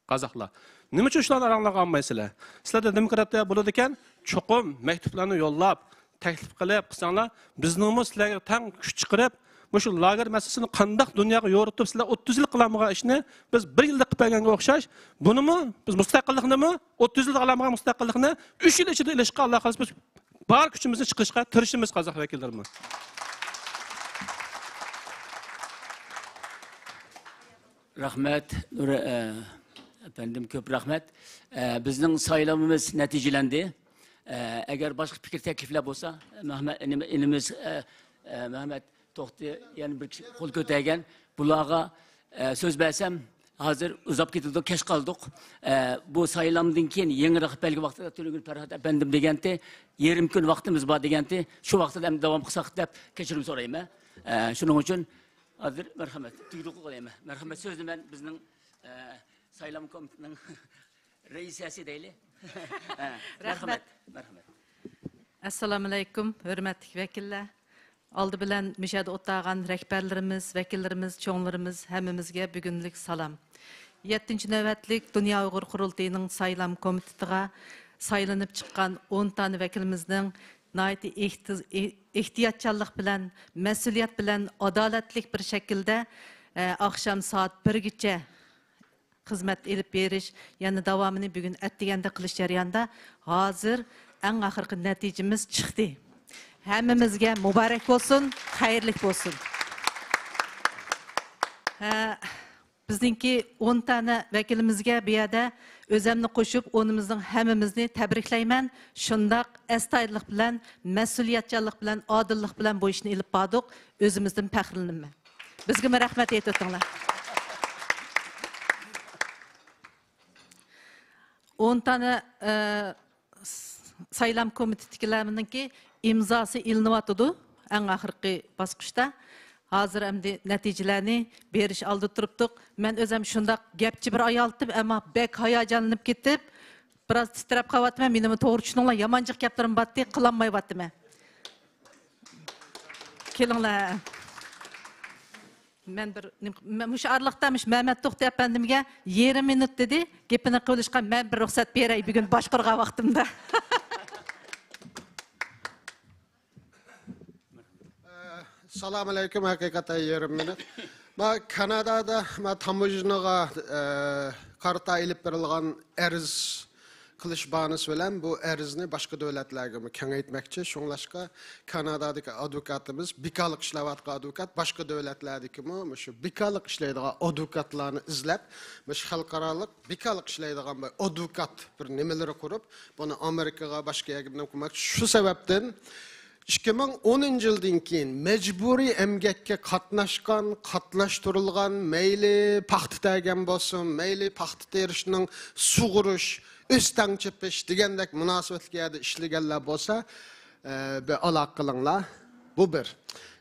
قازاقلار. نېمە ئۈچۈن شۇلارنى ئاراڭلارغا ئالمايسىلەر؟ سىلەردە دېموكراتىيە بولىدىكەن، چوقۇم مەكتۇپلارنى يوللاپ، تەكلىپ قىلىپ قىلساڭلار، بىزنىڭمۇ سىلەرگە تەڭ كۈچ چىقىرىپ، مۇشۇ لاگېر مەسىلىسىنى قانداق دۇنياغا يورۇتۇپ، سىلەر ئوتتۇز يىل قىلالمىغان ئىشنى بىز بىر يىلدا قىلىپ بەرگەنگە ئوخشاش، بۇنىمۇ بىز مۇستەقىللىقنىمۇ، ئوتتۇز يىلدا قىلالمىغان مۇستەقىللىقنى ئۈچ يىل ئىچىدە ئېلىشقا، ئاللا خالىسا، بىز بار كۈچىمىزنى چىقىرىشقا تىرىشىمىز، قازاق ۋەكىللىرىمۇ. رەھمەت، نۇر-، ئە، ئەپەندىم، كۆپ رەھمەت. ئە، بىزنىڭ سايلىمىمىز نەتىجىلەندى. ئە، ئەگەر باشقا پىكىر تەكلىپلەر بولسا، مەھمەت، ئىنىم-، ئىنىمىز، ئە، ئە، مەھمەت توختى يەنە بىر كىشى قول كۆتەرگەن. بۇلارغا، ئە، سۆز بەرسەم، ھازىر ئۇزاپ كېتىدۇ، كەچ قالدۇق. ئە، بۇ سايلامدىن كېيىن يېڭىراق بەلگە ۋاقتىدا تۈنۈگۈن پەرھات ئەپەندىم دېگەنتى، يېرىم كۈن ۋاقتىمىز بار دېگەنتى، شۇ ۋاقتىدا ئەمدى داۋام قىلساق دەپ كەچۈرۈم سورايمەن. ئە، شۇنىڭ ئۈچۈن ھازىر مەرھەمەت، تۈگدۇق قىلايمەن. مەرھەمەت، سۆزنى مەن بىزنىڭ، ئە، سايلام كومىتېتىنىڭ رەئىسەسى دەيلى. ھە، رەھمەت. مەرھەمەت، مەرھەمەت. ئەسسالامۇئەلەيكۇم، ھۆرمەتلىك ۋەكىللەر. ئالدى بىلەن مۇشۇ يەردە ئولتۇرغان رەھبەرلىرىمىز، ۋەكىللىرىمىز، چوڭلىرىمىز، ھەممىمىزگە بۈگۈنلۈك سالام. يەتتىنچى نۆۋەتلىك دۇنيا ئۇيغۇر قۇرۇلتىيىنىڭ سايلام كومىتېتىغا سايلىنىپ چىققان ئون دانە ۋەكىلىمىزنىڭ ناھايىتى ئېھتىز-، ئېھ-، ئېھتىياتچانلىق بىلەن، مەسئۇلىيەت بىلەن، ئادالەتلىك بىر شەكىلدە، ئە، ئاخشام سائەت بىرگىچە خىزمەت ئېلىپ بېرىش، يەنە داۋامىنى بۈگۈن ئەتىگەندە قىلىش جەريانىدا ھازىر ئەڭ ئاخىرقى نەتىجىمىز چىقتى. ھەممىمىزگە مۇبارەك بولسۇن، خەيرلىك بولسۇن. ھە، بىزنىڭكى ئون دانە ۋەكىلىمىزگە بۇ يەردە ئۆزەمنى قوشۇپ، ئونىمىزنىڭ ھەممىمىزنى تەبرىكلەيمەن. شۇنداق ئەستايىدىللىق بىلەن، مەسئۇلىيەتچانلىق بىلەن، ئادىللىق بىلەن بۇ ئىشنى ئېلىپ باردۇق. ئۆزىمىزدىن پەخىرلىنىمەن. بىزگىمۇ رەھمەت ئېيتىۋېتىڭلار. ئون دانە، ئە، س-، سايلام كومىتېتىدىكىلەرنىڭكى ئىمزاسى ئېلىنىۋاتىدۇ ئەڭ ئاخىرقى باسقۇچتا. ھازىر ئەمدى نەتىجىلەرنى بېرىش ئالدىدا تۇرۇپتۇق. مەن ئۆزۈم شۇنداق گەپچى بىر ئايالتىم، ئەمما بەك ھاياجانلىنىپ كېتىپ، بىراز تىترەپ قاۋاتىمەن. مېنىمۇ توغرا چۈشىنىڭلار، يامان جىق گەپلىرىم بارتى، قىلالمايۋاتىمەن. كېلىڭلار. مەن بىر نېمە، مەن مۇشۇ ئارىلىقتا مۇشۇ مەمەت توختى ئەپەندىمگە يېرىم مىنۇت دېدى، گېپىنى قىلىۋېلىشقا مەن بىر رۇخسەت بېرەي بۈگۈن باشقۇرغان ۋاقتىمدا. ئە، سالام ئەلەيكۇم، ھەقىقەتەن يېرىم مىنۇت. ما كانادادا ما تاموژنىغا، ئە، قارىتا ئېلىپ بېرىلغان ئەرز قىلىش باھانىسى بىلەن بۇ ئەرزنى باشقا دۆلەتلەرگىمۇ كېڭەيتمەكچى. شۇڭلاشقا كانادادىكى ئادۋوكاتىمىز، بىكارلىق ئىشلەۋاتقان ئادۋوكات، باشقا دۆلەتلەردىكىمۇ مۇشۇ بىكارلىق ئىشلەيدىغان ئادۋوكاتلارنى ئىزدەپ، مۇشۇ خەلقئارالىق بىكارلىق ئىشلەيدىغان بىر ئادۋوكات بىر نېمىلىرى قۇرۇپ، بۇنى ئامېرىكىغا، باشقا يەرگە نېمە قىلماقچى. شۇ سەۋەبتىن ئىككى مىڭ ئونىنچى يىلدىن كېيىن مەجبۇرىي ئەمگەككە قاتناشقان، قاتناشتۇرۇلغان، مەيلى پاختا تەرگەن بولسۇن، مەيلى پاختا تېرىشنىڭ سۇغۇرۇش، ئۆستەڭ چېپىش دېگەندەك مۇناسىۋەتلىك يەردە ئىشلىگەنلەر بولسا، ئە، بىر ئالاقە قىلىڭلار. بۇ بىر.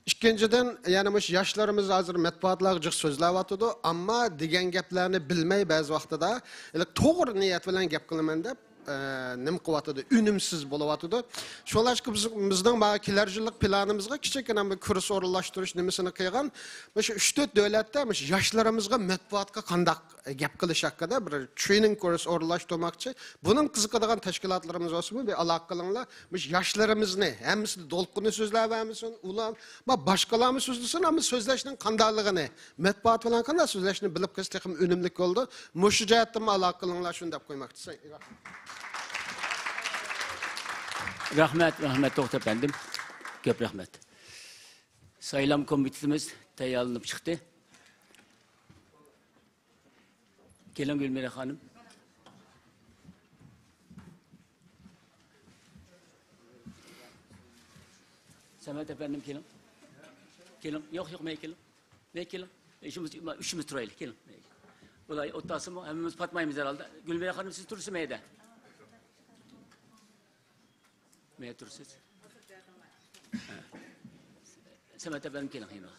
ئىككىنچىدىن، يەنە مۇشۇ ياشلىرىمىز ھازىر مەتبۇئاتلارغا جىق سۆزلەۋاتىدۇ، ئەمما دېگەن گەپلەرنى بىلمەي بەزى ۋاقتىدا، ھېلىقى توغرا نىيەت بىلەن گەپ قىلىمەن دەپ، ئە، نېمە قىلىۋاتىدۇ، ئۈنۈمسىز بولۇۋاتىدۇ. شۇڭلاشقا بىز، بىزنىڭ مانا كېلەر يىللىق پىلانىمىزغا كىچىككىنە بىر كۇرس ئورۇنلاشتۇرۇش نېمىسىنى قىلغان. مۇشۇ ئۈچ تۆت دۆلەتتە مۇشۇ ياشلىرىمىزغا مەتبۇئاتقا قانداق گەپ قىلىش ھەققىدە بىر ترېنىڭ كۇرس ئورۇنلاشتۇرماقچى. بۇنىڭ قىزىقىدىغان تەشكىلاتلىرىمىز بولسىمۇ بىر ئالاقە قىلىڭلار. مۇشۇ ياشلىرىمىزنى ھەممىسى دولقۇنى سۆزلەۋەرمىسۇن، ئۇلار، ما، باشقىلارمۇ سۆزلىسۇن، ئەمما سۆزلەشنىڭ قانداقلىقىنى، مەتبۇئات بىلەن قانداق سۆزلەشنى بىلىپ قېلسا تېخىمۇ ئۈنۈملۈك بولىدۇ. مۇشۇ جەھەتتىنمۇ ئالاقە قىلىڭلار، شۇنى دەپ قويماقچى. رەھمەت، رەھمەت، توختى ئەپەندىم. كۆپ رەھمەت. سايلام كومىتېتىمىز تەييارلىنىپ چىقتى. كېلىڭ، گۈلمىرە خانىم. سەمەت ئەپەندىم، كېلىڭ. كېلىڭ. يوق، يوق، مەيلى، كېلىڭ. مەيلى، كېلىڭ. ئۈچىمىز، ئۈچىمىز تۇرايلى، كېلىڭ. بۇلار ئولتۇرسىمۇ، ھەممىمىز پاتمايمىز ھەرھالدا. گۈلمىرە خانىم، سىز تۇرسىز مەيدە. مەيدە تۇرسىز. ھە. سەمەت ئەپەندىم، كېلىڭ يېنىغا.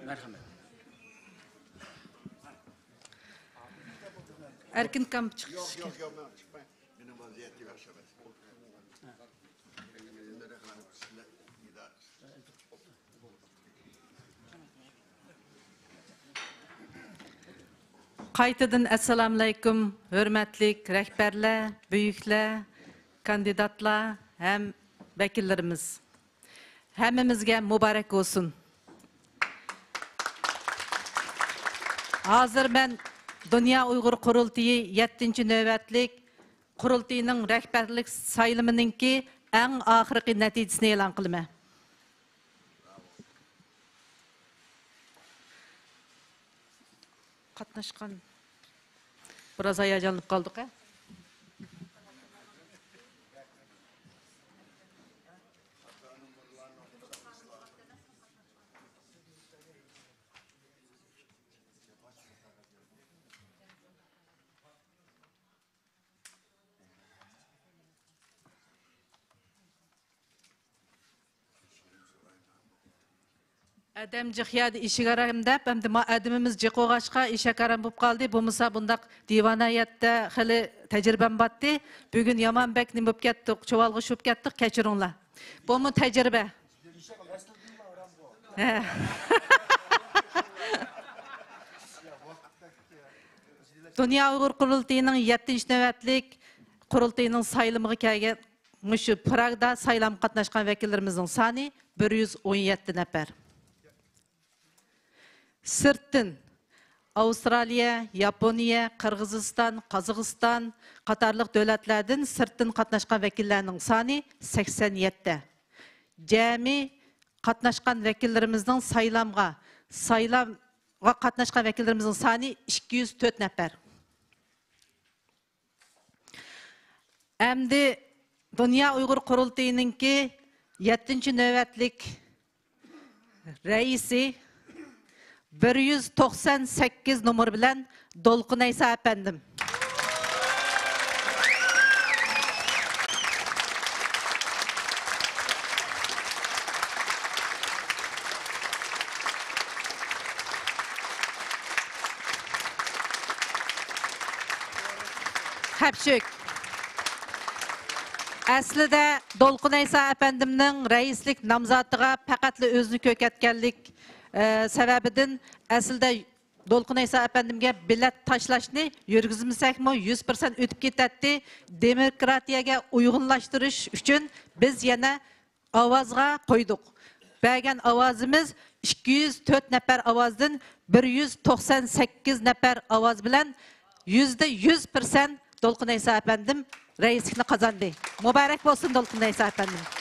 مەرھەمەت. ئەركىن ئاكام چىقىشكە. يوق، يوق، يوق، مەن چىقماي. مېنىڭ ۋەزىيەتىم ياخشى ئەمەس. قايتىدىن ئەسسالامۇئەلەيكۇم، ھۆرمەتلىك رەھبەرلەر، بۈيۈكلەر، كاندىداتلار ھەم ۋەكىللىرىمىز. ھەممىمىزگە مۇبارەك بولسۇن. ھازىر مەن دۇنيا ئۇيغۇر قۇرۇلتىيى يەتتىنچى نۆۋەتلىك قۇرۇلتىيىنىڭ رەھبەرلىك سايلىمىنىڭكى ئەڭ ئاخىرقى نەتىجىسىنى ئېلان قىلىمەن. قاتناشقان بىراز ھاياجانلىنىپ قالدۇق ھە. ئادەم جىق يەردە ئېشەك ئارام دەپ، ئەمدى ما ئادىمىمىز جىق بولغاچقا ئېشەك ئارام بولۇپ قالدى. بولمىسا بۇنداق دىۋانە يەردە خېلى تەجرىبەم بارتى. بۈگۈن يامان بەك نېمە بولۇپ كەتتۇق، چۇۋالغا چۈشۈپ كەتتۇق، كەچۈرۈڭلار. بۇمۇ تەجرىبە. ھە. دۇنيا ئۇيغۇر قۇرۇلتىيىنىڭ يەتتىنچى نۆۋەتلىك قۇرۇلتىيىنىڭ سايلىمىغا كەلگەن مۇشۇ پراگدا سايلامغا قاتناشقان ۋەكىللىرىمىزنىڭ سانى بىر يۈز ئون يەتتە نەپەر. سىرتتىن، ئاۋسترالىيە، ياپونىيە، قىرغىزىستان، قازاقىستان قاتارلىق دۆلەتلەردىن سىرتتىن قاتناشقان ۋەكىللەرنىڭ سانى سەكسەن يەتتە. جەمئىي قاتناشقان ۋەكىللىرىمىزنىڭ سايلامغا، سايلامغا قاتناشقان ۋەكىللىرىمىزنىڭ سانى ئىككى يۈز تۆت نەپەر. ئەمدى دۇنيا ئۇيغۇر قۇرۇلتىيىنىڭكى يەتتىنچى نۆۋەتلىك رەئىسى، بىر يۈز توقسان سەككىز نومۇر بىلەن دولقۇن ئەيسا ئەپەندىم. خەپشۈك. ئەسلىدە دولقۇن ئەيسا ئەپەندىمنىڭ رەئىسلىك نامزاتىغا پەقەتلا ئۆزىنى كۆركەتكەنلىك، ئە، سەۋەبىدىن ئەسلىدە دولقۇن ئەيسا ئەپەندىمگە بېلەت تاشلاشنى يۈرگۈزمىسەكمۇ يۈز پىرسەنت ئۆتۈپ كېتەتتى. دېموكراتىيەگە ئۇيغۇنلاشتۇرۇش ئۈچۈن بىز يەنە ئاۋازغا قويدۇق. بەرگەن ئاۋازىمىز ئىككى يۈز تۆت نەپەر ئاۋازدىن بىر يۈز توقسان سەككىز نەپەر ئاۋاز بىلەن يۈزدە يۈز پىرسەنت دولقۇن ئەيسا ئەپەندىم رەئىسلىكنى قازاندى. مۇبارەك بولسۇن دولقۇن ئەيسا ئەپەندىم.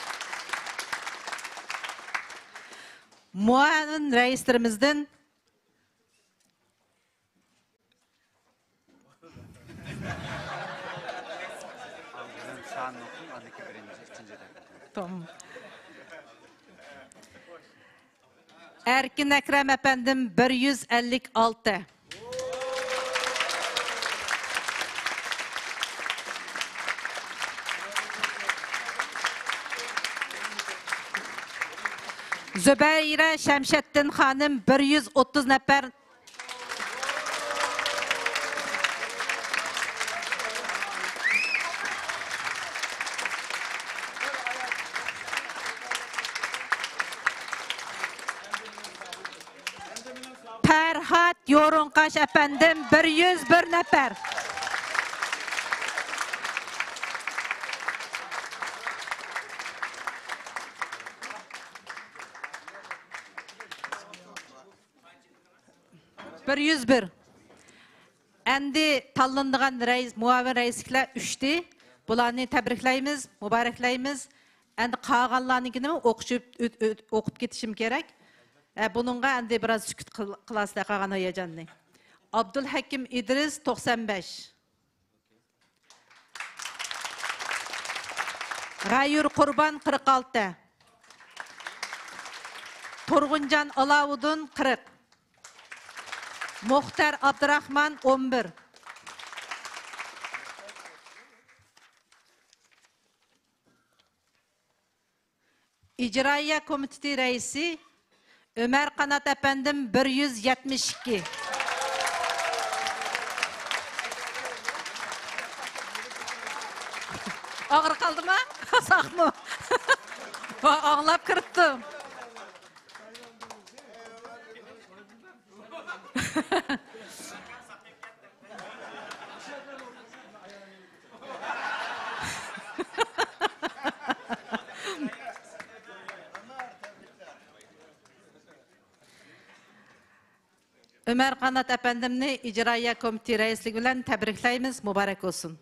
مۇئاۋىن رەئىسلىرىمىزدىن ئاندىن سانىنى ئوقۇڭ، ئاندىن كېيىن بىرىنچى، ئۈچىنچى دەپ. تامام. ئەركىن ئەكرەم ئەپەندىم، بىر يۈز ئەللىك ئالتە. زۇبەيرە شەمشەتتىن خانىم، بىر يۈز ئوتتۇز نەپەر. پەرھات يورۇڭقاش ئەپەندىم، بىر يۈز بىر نەپەر. بىر يۈز بىر. ئەمدى تاللىنىدىغان رەئىس، مۇئاۋىن رەئىسلىكلەر ئۈچتى. بۇلارنى تەبرىكلەيمىز، مۇبارەكلەيمىز. ئەمدى قالغانلارنىڭكىنىمۇ ئوقۇشۇپ، ئۆت-، ئۆت-، ئوقۇپ كېتىشىم كېرەك. ئە، بۇنىڭغا ئەمدى بىراز سۈكۈت قىل-، قىلاسىلەر قالغان ھاياجاننى. ئابدۇلھەكىم ئىدرىس، توقسان بەش. غەيۇر قۇربان، قىرىق ئالتە. تۇرغۇنجان ئالاۋۇدۇن، قىرىق. مۇختەر ئابدۇراخمان، ئون بىر. ئىجرائىيە كومىتېتى رەئىسى ئۆمەر قانات ئەپەندىم، بىر يۈز يەتمىش ئىككى. ئاغرىپ قالدىما؟ ساقمۇ؟ ئاڭلاپ كىرىپتۇ. ئۆمەر قانات ئەپەندىمنى ئىجرائىيە كومىتېتى رەئىسلىكى بىلەن تەبرىكلەيمىز، مۇبارەك بولسۇن.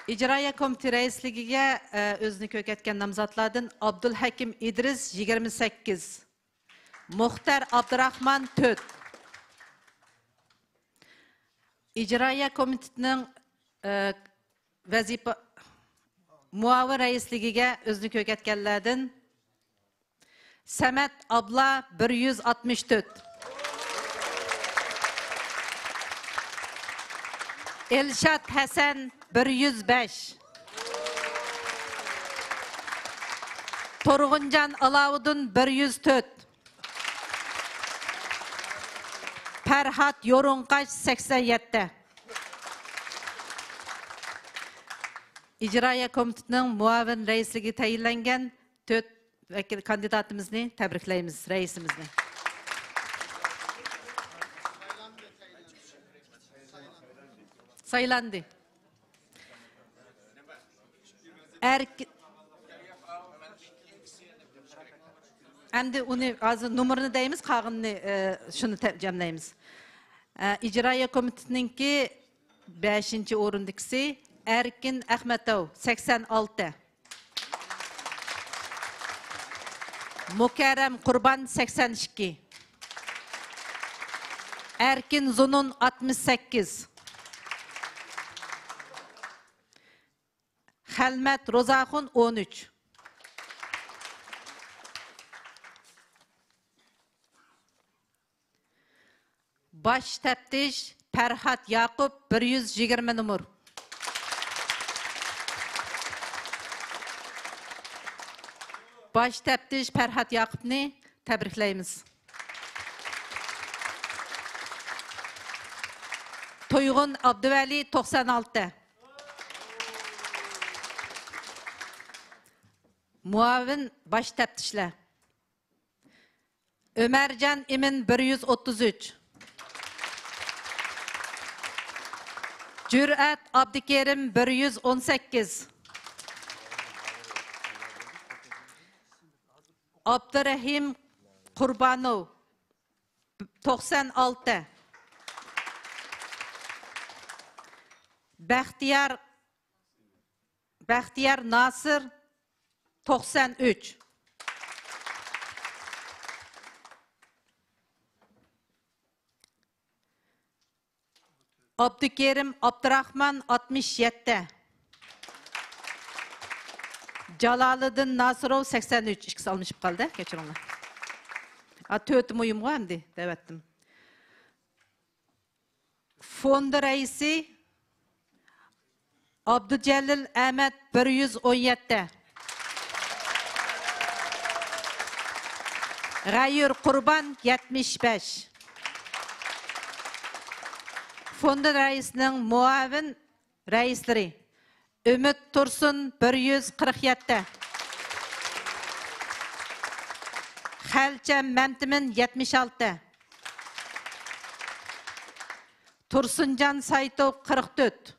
ئىجرائىيە كومىتېتى رەئىسلىكىگە، ئە، ئۆزىنى كۆرسەتكەن نامزاتلاردىن ئابدۇلھەكىم ئىدرىس، يىگىرمە سەككىز، مۇختەر ئابدۇراخمان، تۆت. ئىجرائىيە كومىتېتىنىڭ، ئە، ۋەزىپە مۇئاۋىن رەئىسلىكىگە ئۆزىنى كۆرسەتكەنلەردىن سەمەت ئابلا، بىر يۈز ئاتمىش تۆت. ئىلشات ھەسەن، بىر يۈز بەش. تۇرغۇنجان ئالاۋۇدۇن، بىر يۈز تۆت. پەرھات يورۇڭقاش، سەكسەن يەتتە. ئىجرائىيە كومىتېتىنىڭ مۇئاۋىن رەئىسلىكىگە تەيىنلەنگەن تۆت ۋەكىل كاندىداتىمىزنى تەبرىكلەيمىز، رەئىسىمىزنى. سايلاندى. ئەرك-، ئەمدى ئۇنى ھازىر نومۇرىنى دەيمىز، قالغىنىنى، ئە، شۇنى تە-، جەملەيمىز. ئە، ئىجرائىيە كومىتېتىنىڭكى بەشىنچى ئورۇندىكىسى ئەركىن ئەخمەتوف، سەكسەن ئالتە. مۇكەررەم قۇربان، سەكسەن ئىككى. ئەركىن زۇنۇن، ئاتمىش سەككىز. خەلمەت روزاخۇن، ئون ئۈچ. باش تەپتىش پەرھات ياقۇپ، بىر يۈز يىگىرمە نومۇر. باش تەپتىش پەرھات ياقۇپنى تەبرىكلەيمىز. تۇيغۇن ئابدۇۋەلى، توقسان ئالتە. مۇئاۋىن باش تەپتىشلەر. ئۆمەرجان ئىمىن، بىر يۈز ئوتتۇز ئۈچ. جۈرئەت ئابدۇكېرىم، بىر يۈز ئون سەككىز. ئابدۇرەھىم قۇربانوف، توقسان ئالتە. بەختىيار، بەختىيار ناسىر، توقسان ئۈچ. ئابدۇكېرىم ئابدۇراخمان، ئاتمىش يەتتە. جالالىدىن ناسىروف، سەكسەن ئۈچ. ئىككىسى ئالمىشىپ قالدى، كەچۈرۈڭلار. ئا، تۆتى مۇھىمغۇ ئەمدى، دەۋەتتىم. فوند رەئىسى ئابدۇجەلىل ئەمەت، بىر يۈز ئون يەتتە. غەيۇر قۇربان، يەتمىش بەش. فوند رەئىسىنىڭ مۇئاۋىن رەئىسلىرى: ئۈمىد تۇرسۇن، بىر يۈز قىرىق يەتتە. خەلچەم مەمتىمىن، يەتمىش ئالتە. تۇرسۇنجان سايتوف، قىرىق تۆت.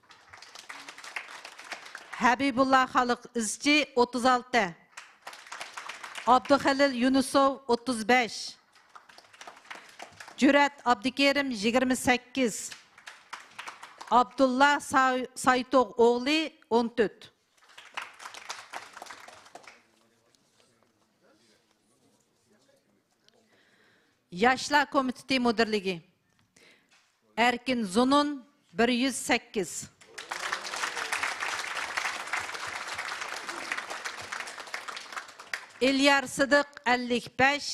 ھەبىبۇللا خالىق ئىزچى، ئوتتۇز ئالتە. ئابدۇخېلىل يۇنۇسوف، ئوتتۇز بەش. جۈرئەت ئابدۇكېرىم، يىگىرمە سەككىز. ئابدۇللا ساي-، سايتوغ ئوغلى، ئون تۆت. ياشلار كومىتېتى مۇدىرلىكى، ئەركىن زۇنۇن، بىر يۈز سەككىز. ئېليار سىدىق، ئەللىك بەش.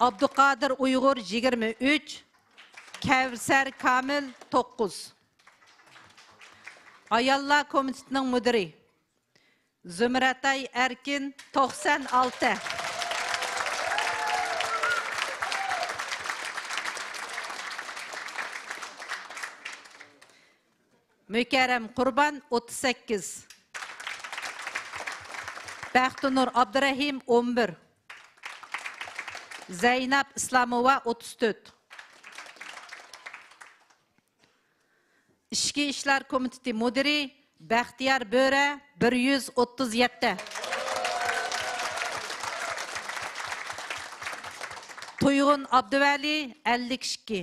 ئابدۇقادىر ئۇيغۇر، يىگىرمە ئۈچ. كەۋسەر كامىل، توققۇز. ئاياللار كومىتېتىنىڭ مۇدىرى زۇمرەتئاي ئەركىن، توقسان ئالتە. مۇكەررەم قۇربان، ئوتتۇز سەككىز. بەختىنۇر ئابدۇرەھىم، ئون بىر. زەينەپ ئىسلاموۋا، ئوتتۇز تۆت. ئىچكى ئىشلار كومىتېتى مۇدىرى بەختىيار بۆرە، بىر يۈز ئوتتۇز يەتتە. قۇيغۇن ئابدۇۋەلى، ئەللىك ئىككى.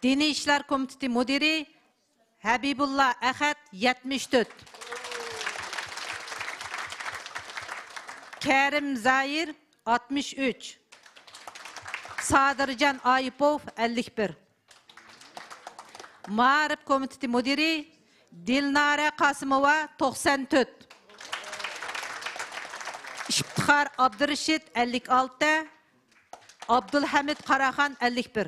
دىنىي ئىشلار كومىتېتى مۇدىرى ھەبىبۇللا ئەخەت، يەتمىش تۆت. كەرىم زايىر، ئاتمىش ئۈچ. سادىرجان ئايۇپوف، ئەللىك بىر. مائارىپ كومىتېتى مۇدىرى دىلنارە قاسىموۋا، توقسان تۆت. ئىپتىخار ئابدۇرېشىت، ئەللىك ئالتە. ئابدۇلھەمىد قاراخان، ئەللىك بىر.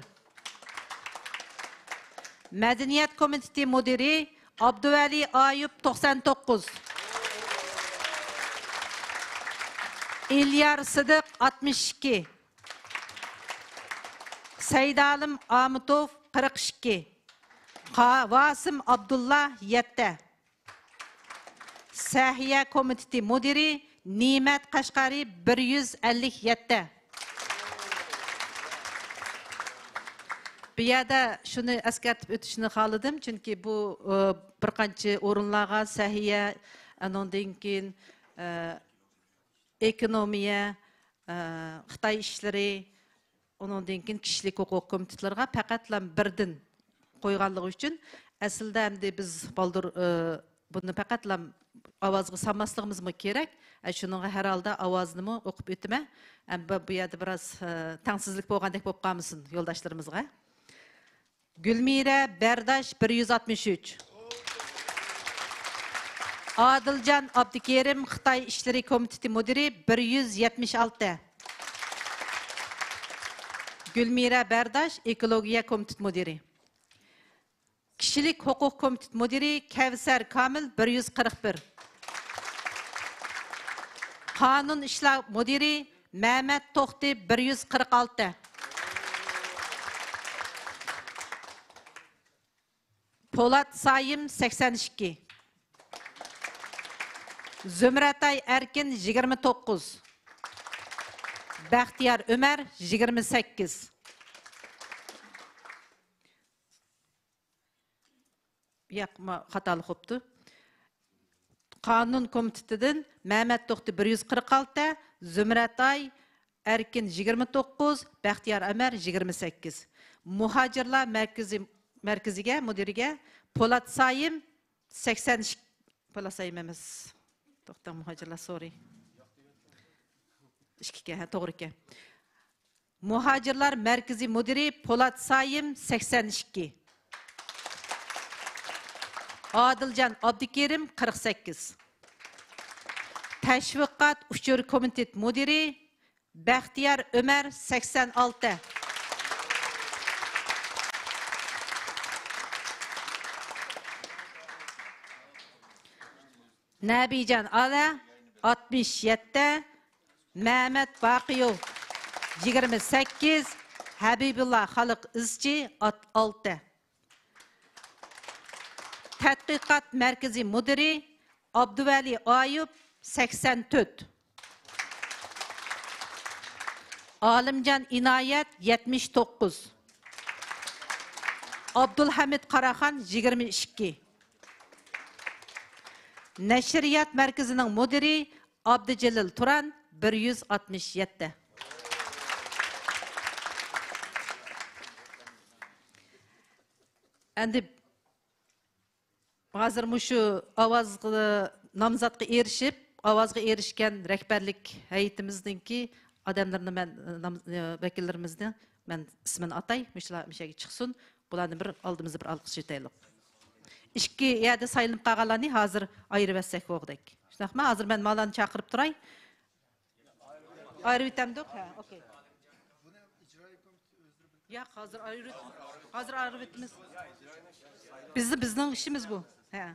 مەدەنىيەت كومىتېتى مۇدىرى ئابدۇۋەلى ئايۇپ، توقسان توققۇز. ئېليار سىدىق، ئاتمىش ئىككى. سەيدالىم ئامىتوف، قىرىق ئىككى. قا-، ۋاسىم ئابدۇللا، يەتتە. سەھىيە كومىتېتى مۇدىرى نىمەت قەشقەرى، بىر يۈز ئەللىك يەتتە. بۇ يەردە شۇنى ئەسكەرتىپ ئۆتۈشنى خالىدىم، چۈنكى بۇ، ئى، بىر قانچە ئورۇنلارغا سەھىيە، ئانىڭدىن كېيىن، ئى، ئېكونومىيە، ئى، خىتاي ئىشلىرى، ئۇنىڭدىن كېيىن كىشىلىك ھوقۇق كومىتېتلىرىغا پەقەتلا بىردىن قويغانلىقى ئۈچۈن، ئەسلىدە ئەمدى بىز بالدۇر، ئى، بۇنى پەقەتلا ئاۋازغا سالماسلىقىمىزمۇ كېرەك. ئە، شۇنىڭغا ھەر ھالدا ئاۋازنىمۇ ئوقۇپ ئۆتىمەن. ئەم، بۇ، بۇ يەردە بىراز، ئى، تەڭسىزلىك بولغاندەك بولۇپ قالمىسۇن يولداشلىرىمىزغا. گۈلمىرە بەرداش، بىر يۈز ئاتمىش ئۈچ. ئادىلجان ئابدۇكېرىم، خىتاي ئىشلىرى كومىتېتى مۇدىرى، بىر يۈز يەتمىش ئالتە. گۈلمىرە بەرداش، ئېكولوگىيە كومىتېت مۇدىرى. كىشىلىك ھوقۇق كومىتېت مۇدىرى كەۋسەر كامىل، بىر يۈز قىرىق بىر. قانۇن ئىشلار مۇدىرى مەمەت توختى، بىر يۈز قىرىق ئالتە. پولات سايىم، سەكسەن ئىككى. زۇمرەتئاي ئەركىن، يىگىرمە توققۇز. بەختىيار ئۆمەر، يىگىرمە سەككىز. ياق، ما-، خاتالىق بوپتۇ. قانۇن كومىتېتىدىن مەمەت توختى، بىر يۈز قىرىق ئالتە، زۇمرەتئاي ئەركىن، يىگىرمە توققۇز، بەختىيار ئەمەر، يىگىرمە سەككىز. مۇھاجىرلار مەركىزى، مەركىزىگە، مۇدىرىگە پولات سايىم، سەكسەن ئىككى، پولات سايىم ئەمەس. توختاڭ، مۇھاجىرلار، سورى. ئىككى ئىكەن، ھە، توغرا ئىكەن. مۇھاجىرلار مەركىزىي مۇدىرى پولات سايىم، سەكسەن ئىككى. ئادىلجان ئابدۇكېرىم، قىرىق سەككىز. تەشۋىقات ئۇچۇر كومىتېت مۇدىرى بەختىيار ئۆمەر، سەكسەن ئالتە. نەبىجان ئالە، ئاتمىش يەتتە، مەمەت باقىيوف، يىگىرمە سەككىز، ھەبىبۇللا خەلق ئىزچى، ئات-، ئالتە. تەتقىقات مەركىزى مۇدىرى ئابدۇۋەلى ئايۇپ، سەكسەن تۆت. ئالىمجان ئىنايەت، يەتمىش توققۇز. ئابدۇلھەمىد قاراخان، يىگىرمە ئىككى. نەشرىيات مەركىزىنىڭ مۇدىرى ئابدۇجېلىل تۇران، بىر يۈز ئاتمىش يەتتە. ئەمدى ھازىر مۇشۇ ئاۋازغا، نامزاتقا ئېرىشىپ، ئاۋازغا ئېرىشكەن رەھبەرلىك ھەيئىتىمىزنىڭكى ئادەملىرىنى مەن، نام-، ۋەكىللىرىمىزنى مەن ئىسمىنى ئاتاي، مۇشۇلار مۇشۇ يەرگە چىقسۇن. بۇلارنى بىر ئالدىمىزدا بىر ئالقىش ئېيتايلۇق. ئىككى يەردە سايلىنىپ قالغانلارنى ھازىر ئايرىۋەتسەك بولغۇدەك. شۇنداقمۇ؟ ھازىر مەن مالارنى چاقىرىپ تۇراي. ئايرىۋېتەمدۇق؟ ھە، ئوكەي. ياق، ھازىر ئايرىۋېت-، ھازىر ئايرىۋېتىمىز. بىزنى، بىزنىڭ ئىشىمىز بۇ. ھە.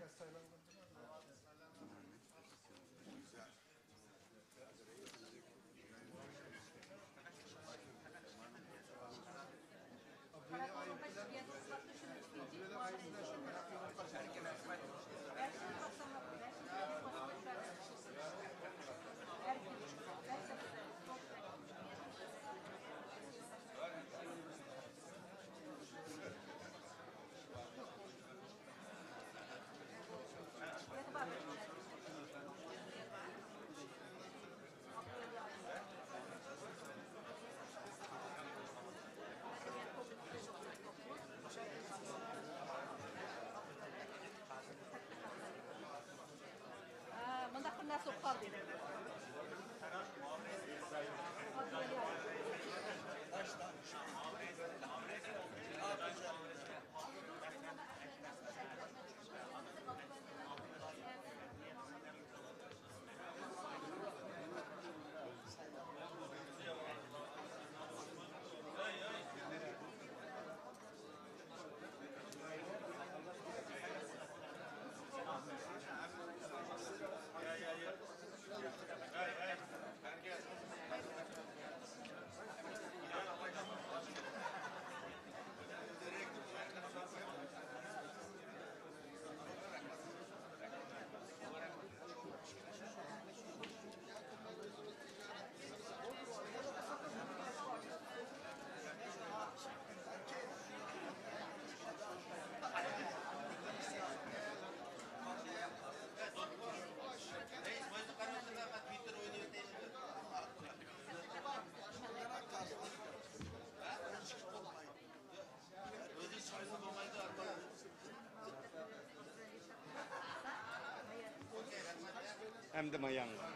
ئەمدى ماياڭغا.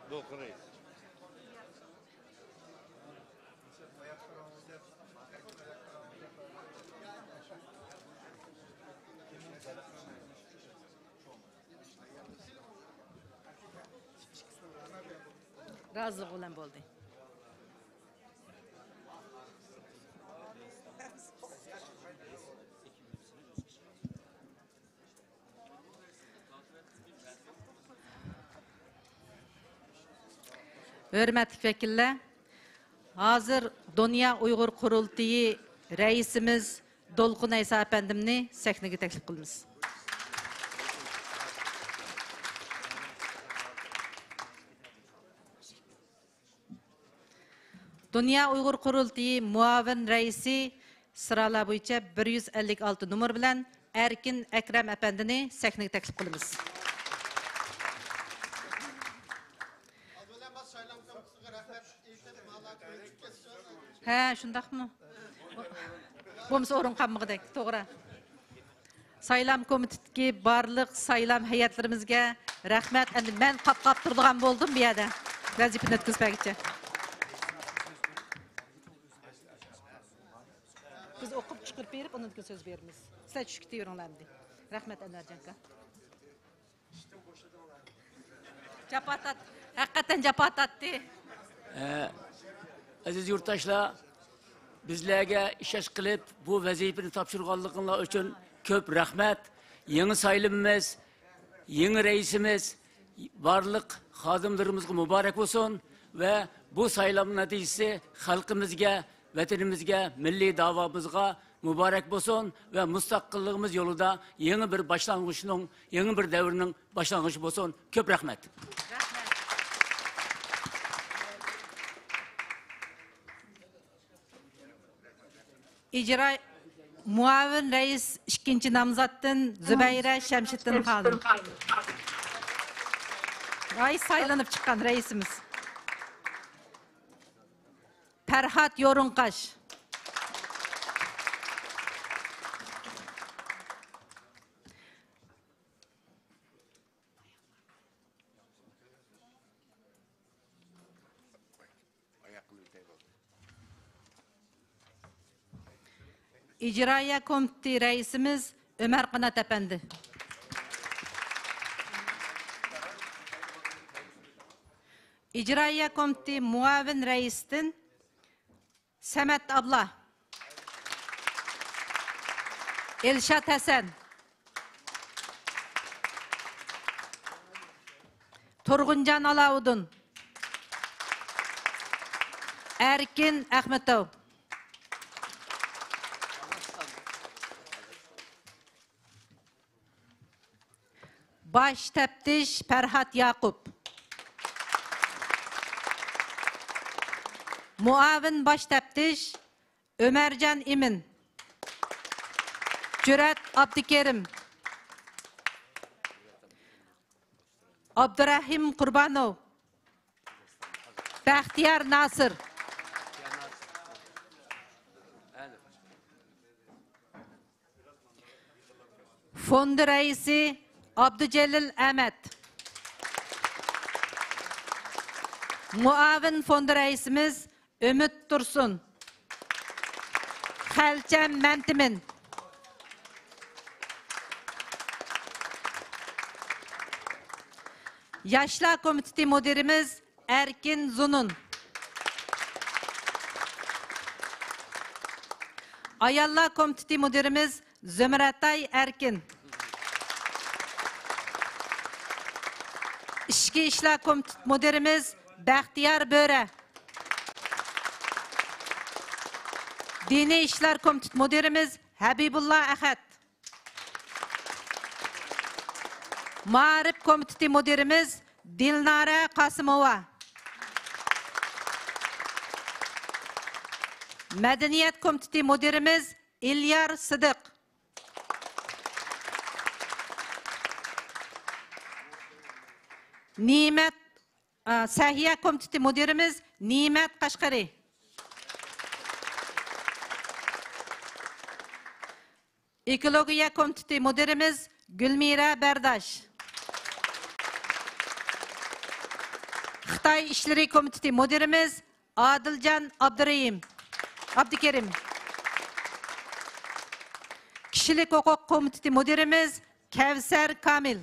دولقۇن رەئىس. رازىلىق بىلەن بولدى. ھۆرمەتلىك ۋەكىللەر، ھازىر دۇنيا ئۇيغۇر قۇرۇلتىيى رەئىسىمىز دولقۇن ئەيسا ئەپەندىمنى سەھنىگە تەكلىپ قىلىمىز. دۇنيا ئۇيغۇر قۇرۇلتىيى مۇئاۋىن رەئىسى سىرالار بويىچە بىر يۈز ئەللىك ئالتە نومۇر بىلەن ئەركىن ئەكرەم ئەپەندىنى سەھنىگە تەكلىپ قىلىمىز. ھە، شۇنداقمۇ؟ بولمىسا ئورۇن قالمىغۇدەك، توغرا. سايلام كومىتېتىدىكى بارلىق سايلام ھەيئەتلىرىمىزگە رەھمەت. ئەمدى مەن قاپقاپ تۇرىدىغان بولدۇم بۇ يەردە، ۋەزىپىنى ئۆتكۈزۈپ بەرگۈچە. بىز ئوقۇپ چىقىرىپ بېرىپ، ئۇنىڭدىن كېيىن سۆز بېرىمىز. سىلەر چۈشكە تېيىلىڭلار ئەمدى. رەھمەت، ئەنۋەرجان ئاكا. جاپا تارت-، ھەقىقەتەن جاپا تارتتى. ئە، ئەزىز يۇرتداشلار، بىزلەرگە ئىشەنچ قىلىپ، بۇ ۋەزىپىنى تاپشۇرغانلىقىڭلار ئۈچۈن كۆپ رەھمەت. يېڭى سايلىمىمىز، يېڭى رەئىسىمىز بارلىق خادىملىرىمىزغا مۇبارەك بولسۇن ۋە بۇ سايلام نەتىجىسى خەلقىمىزگە، ۋەتىنىمىزگە، مىللىي داۋامىزغا مۇبارەك بولسۇن ۋە مۇستەقىللىقىمىز يولىدا يېڭى بىر باشلانغۇچنىڭ، يېڭى بىر دەۋرنىڭ باشلانغۇچى بولسۇن. كۆپ رەھمەت. ئىجرا، مۇئاۋىن رەئىس ئىككىنچى نامزاتتىن زۇبەيرە شەمشىدىن خانىم. رايىس سايلىنىپ چىققان رەئىسىمىز. پەرھات يورۇڭقاش. ئىجرائىيە كومىتېتى رەئىسىمىز ئۆمەر قانات ئەپەندى. ئىجرائىيە كومىتېتى مۇئاۋىن رەئىسىدىن سەمەت ئابلا، ئىلشات ھەسەن، تۇرغۇنجان ئالاۋۇدۇن، ئەركىن ئەخمىتوۋ. باش تەپتىش پەرھات ياقۇپ. مۇئاۋىن باش تەپتىش ئۆمەرجان ئىمىن. جۈرئەت ئابدۇكېرىم. ئابدۇرەھىم قۇربانوۋ. بەختىيار ناسىر. فوند رەئىسى ئابدۇجېلىل ئەمەت. مۇئاۋىن فوند رەئىسىمىز ئۈمىد تۇرسۇن. خەلچەم مەمتىمىن. ياشلار كومىتېتى مۇدىرىمىز ئەركىن زۇنۇن. ئاياللار كومىتېتى مۇدىرىمىز زۆمرەتئاي ئەركىن. ئىچكى ئىشلار كومىتېتى مۇدىرىمىز بەختىيار بۆرە. دىنىي ئىشلار كومىتېتى مۇدىرىمىز ھەبىبۇللا ئەخەت. مائارىپ كومىتېتى مۇدىرىمىز دىلنارە قاسىموۋا. مەدەنىيەت كومىتېتى مۇدىرىمىز ئىليار سىدىق. نېمەت، ئا، سەھىيە كومىتېتى مۇدىرىمىز نېمەت قەشقىرى. ئېكولوگىيە كومىتېتى مۇدىرىمىز گۈلمىرە بەرداش. خىتاي ئىشلىرى كومىتېتى مۇدىرىمىز ئادىلجان ئابدۇرېھىم، ئابدۇكېرىم. كىشىلىك ھوقۇق كومىتېتى مۇدىرىمىز كەۋسەر كامىل.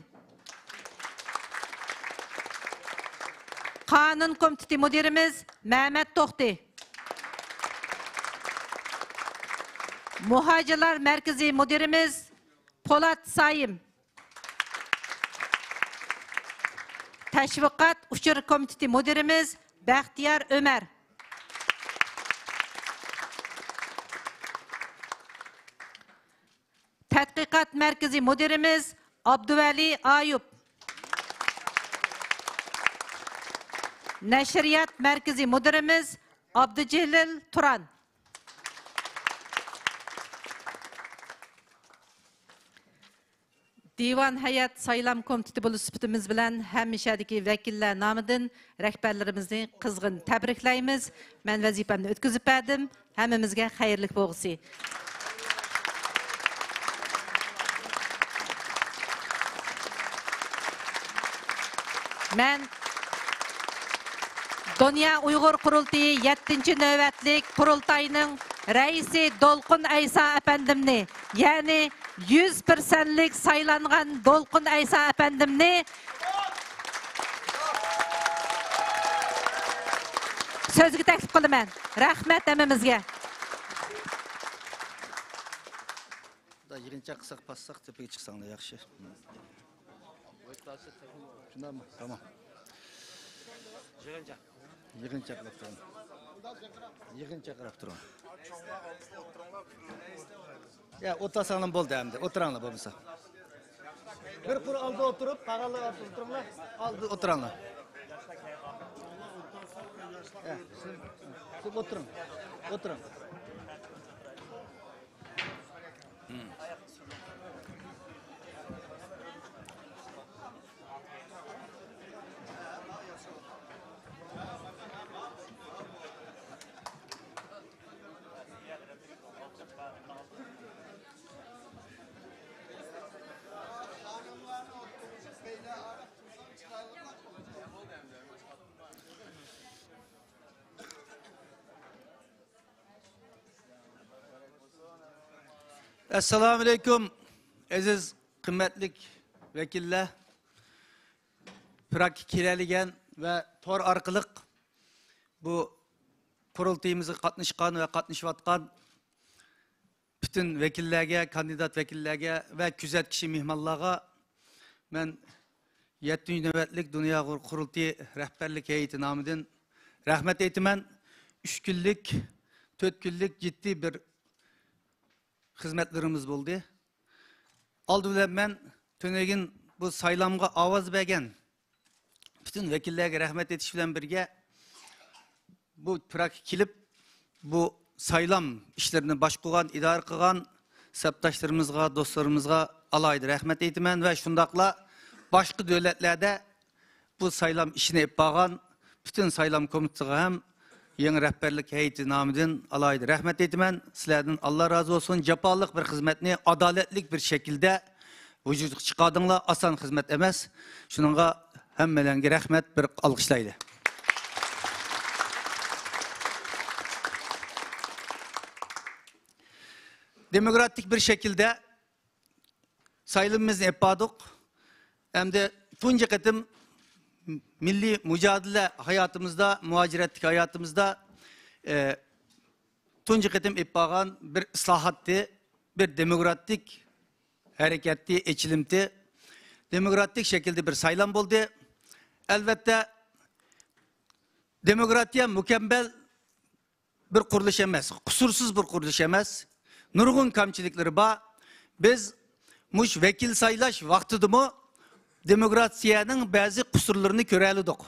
قانۇن كومىتېتى مۇدىرىمىز مەمەت توختى. مۇھاجىرلار مەركىزى مۇدىرىمىز پولات سايىم. تەشۋىقات ئۇچۇر كومىتېتى مۇدىرىمىز بەختىيار ئۆمەر. تەتقىقات مەركىزى مۇدىرىمىز ئابدۇۋەلى ئايۇپ. نەشرىيات مەركىزى مۇدىرىمىز ئابدۇجېلىل تۇران. دىۋان ھەيئەت سايلام كومىتېتى بولۇش سۈپىتىمىز بىلەن ھەممە شەھەردىكى ۋەكىللەر نامىدىن رەھبەرلىرىمىزنى قىزغىن تەبرىكلەيمىز. مەن ۋەزىپەمنى ئۆتكۈزۈپ بەردىم. ھەممىمىزگە خەيرلىك بولغۇسى. مەن دۇنيا ئۇيغۇر قۇرۇلتىيى يەتتىنچى نۆۋەتلىك قۇرۇلتاينىڭ رەئىسى دولقۇن ئەيسا ئەپەندىمنى، يەنى يۈز پىرسەنتلىك سايلانغان دولقۇن ئەيسا ئەپەندىمنى سۆزگە تەكلىپ قىلىمەن. رەھمەت ھەممىمىزگە. يىغىنچاق قىلساق، باسساق تۆپىگە چىقساڭلار ياخشى. شۇنداقمۇ؟ تامام. يىغىنچاق. يىغىنچاقلاپ تۇرۇڭ. يىغىنچاقلاپ تۇرۇڭ. يا، ئولتۇرساڭلار بولدى ئەمدى. ئولتۇراڭلار بولمىسا. بىر قۇر ئالدى ئولتۇرۇپ، قالغانلار ئولتۇرۇڭلار. ئالدى ئولتۇراڭلار. يا، سىز، سىز ئولتۇرۇڭ. ئولتۇرۇڭ. ئەسسالامۇئەلەيكۇم، ئەزىز قىممەتلىك ۋەكىللەر، پراگقا كېلەلىگەن ۋە تور ئارقىلىق بۇ قۇرۇلتىيىمىزغا قاتناشقان ۋە قاتنىشىۋاتقان پۈتۈن ۋەكىللەرگە، كاندىدات ۋەكىللەرگە ۋە كۆزەتكۈچى مېھمانلارغا مەن يەتتىنچى نۆۋەتلىك دۇنيا قۇرۇلتىيى رەھبەرلىك ھەيئىتى نامىدىن رەھمەت ئېيتىمەن. ئۈچ كۈنلۈك، تۆت كۈنلۈك جىددىي بىر خىزمەتلىرىمىز بولدى. ئالدى بىلەن مەن تۈنۈگۈن بۇ سايلامغا ئاۋاز بەرگەن پۈتۈن ۋەكىللەرگە رەھمەت ئېيتىش بىلەن بىرگە، بۇ پراگقا كېلىپ، بۇ سايلام ئىشلىرىنى باشقۇرغان، ئىدارە قىلغان سەپداشلىرىمىزغا، دوستلىرىمىزغا ئالاھىدە رەھمەت ئېيتىمەن ۋە شۇنداقلا باشقا دۆلەتلەردە بۇ سايلام ئىشىنى ئېلىپ بارغان پۈتۈن سايلام كومىتېتىغا ھەم يېڭى رەھبەرلىك ھەيئىتى نامىدىن ئالاھىدە رەھمەت ئېيتىمەن. سىلەردىن ئاللا رازى بولسۇن. جاپالىق بىر خىزمەتنى ئادالەتلىك بىر شەكىلدە ۋۇجۇدقا چىقاردىڭلار. ئاسان خىزمەت ئەمەس. شۇنىڭغا ھەممىلەرگە رەھمەت، بىر ئالقىشلايلى. دېموكراتىك بىر شەكىلدە سايلىمىمىزنى ئېلىپ باردۇق. ئەمدى تۇنجى قېتىم مىللىي مۇجادىلە ھاياتىمىزدا، مۇھاجىرەتتىكى ھاياتىمىزدا، ئە، تۇنجى قېتىم ئېلىپ بارغان بىر ئىسلاھاتتى، بىر دېموكراتىك ھەرىكەتتى، ئېچىلىمتى. دېموكراتىك شەكىلدە بىر سايلام بولدى. ئەلۋەتتە، دېموكراتىيە مۇكەممەل بىر قۇرۇلۇش ئەمەس، قۇسۇرسىز بىر قۇرۇلۇش ئەمەس. نۇرغۇن كەمچىلىكلىرى بار. بىز مۇشۇ ۋەكىل سايلاش ۋاقتىدىمۇ دېموكراتىيەنىڭ بەزى قۇسۇرلىرىنى كۆرەلىدۇق.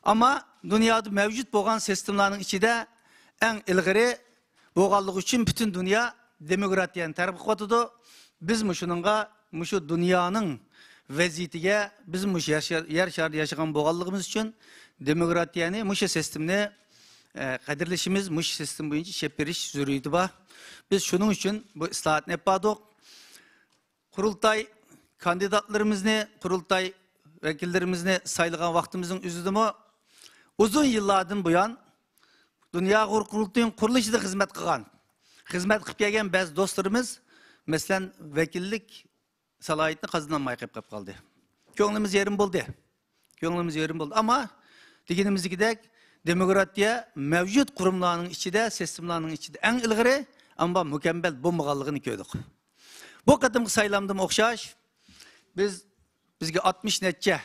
ئەمما دۇنيادا مەۋجۇت بولغان سىستېمىلارنىڭ ئىچىدە ئەڭ ئىلغىرى بولغانلىقى ئۈچۈن پۈتۈن دۇنيا دېموكراتىيەنى تەرغىب قىلىۋاتىدۇ. بىز مۇشۇنىڭغا، مۇشۇ دۇنيانىڭ ۋەزىيىتىگە، بىز مۇشۇ يەر شار-، يەر شارىدا ياشىغان بولغانلىقىمىز ئۈچۈن دېموكراتىيەنى، مۇشۇ سىستېمىنى، ئە، قەدىرلىشىمىز، مۇشۇ سىستېما بويىچە ئىشلەپ بېرىش زۆرۈرىيىتى بار. بىز شۇنىڭ ئۈچۈن بۇ ئىسلاھاتنى ئېلىپ باردۇق. قۇرۇلتاي كاندىداتلىرىمىزنى، قۇرۇلتاي ۋەكىللىرىمىزنى سايلىغان ۋاقتىمىزنىڭ ئۆزىدىمۇ ئۇزۇن يىللاردىن بۇيان دۇنيا ئۇيغۇر قۇرۇلتىيىنىڭ قۇرۇلۇشىدا خىزمەت قىلغان، خىزمەت قىلىپ كەلگەن بەزى دوستلىرىمىز، مەسىلەن، ۋەكىللىك سالاھىيىتىنى قازىنالماي قېلىپ قالدى. كۆڭلىمىز يېرىم بولدى. كۆڭلىمىز يېرىم بولدى. ئەمما دېگىنىمىزدەك، دېموكراتىيە مەۋجۇت قۇرۇملارنىڭ ئىچىدە، سىستېمىلارنىڭ ئىچىدە ئەڭ ئىلغىرى، ئەمما مۇكەممەل بولمىغانلىقىنى كۆردۇق. بۇ قېتىمقى سايلامدىمۇ ئوخشاش، بىز، بىزگە ئاتمىش نەچچە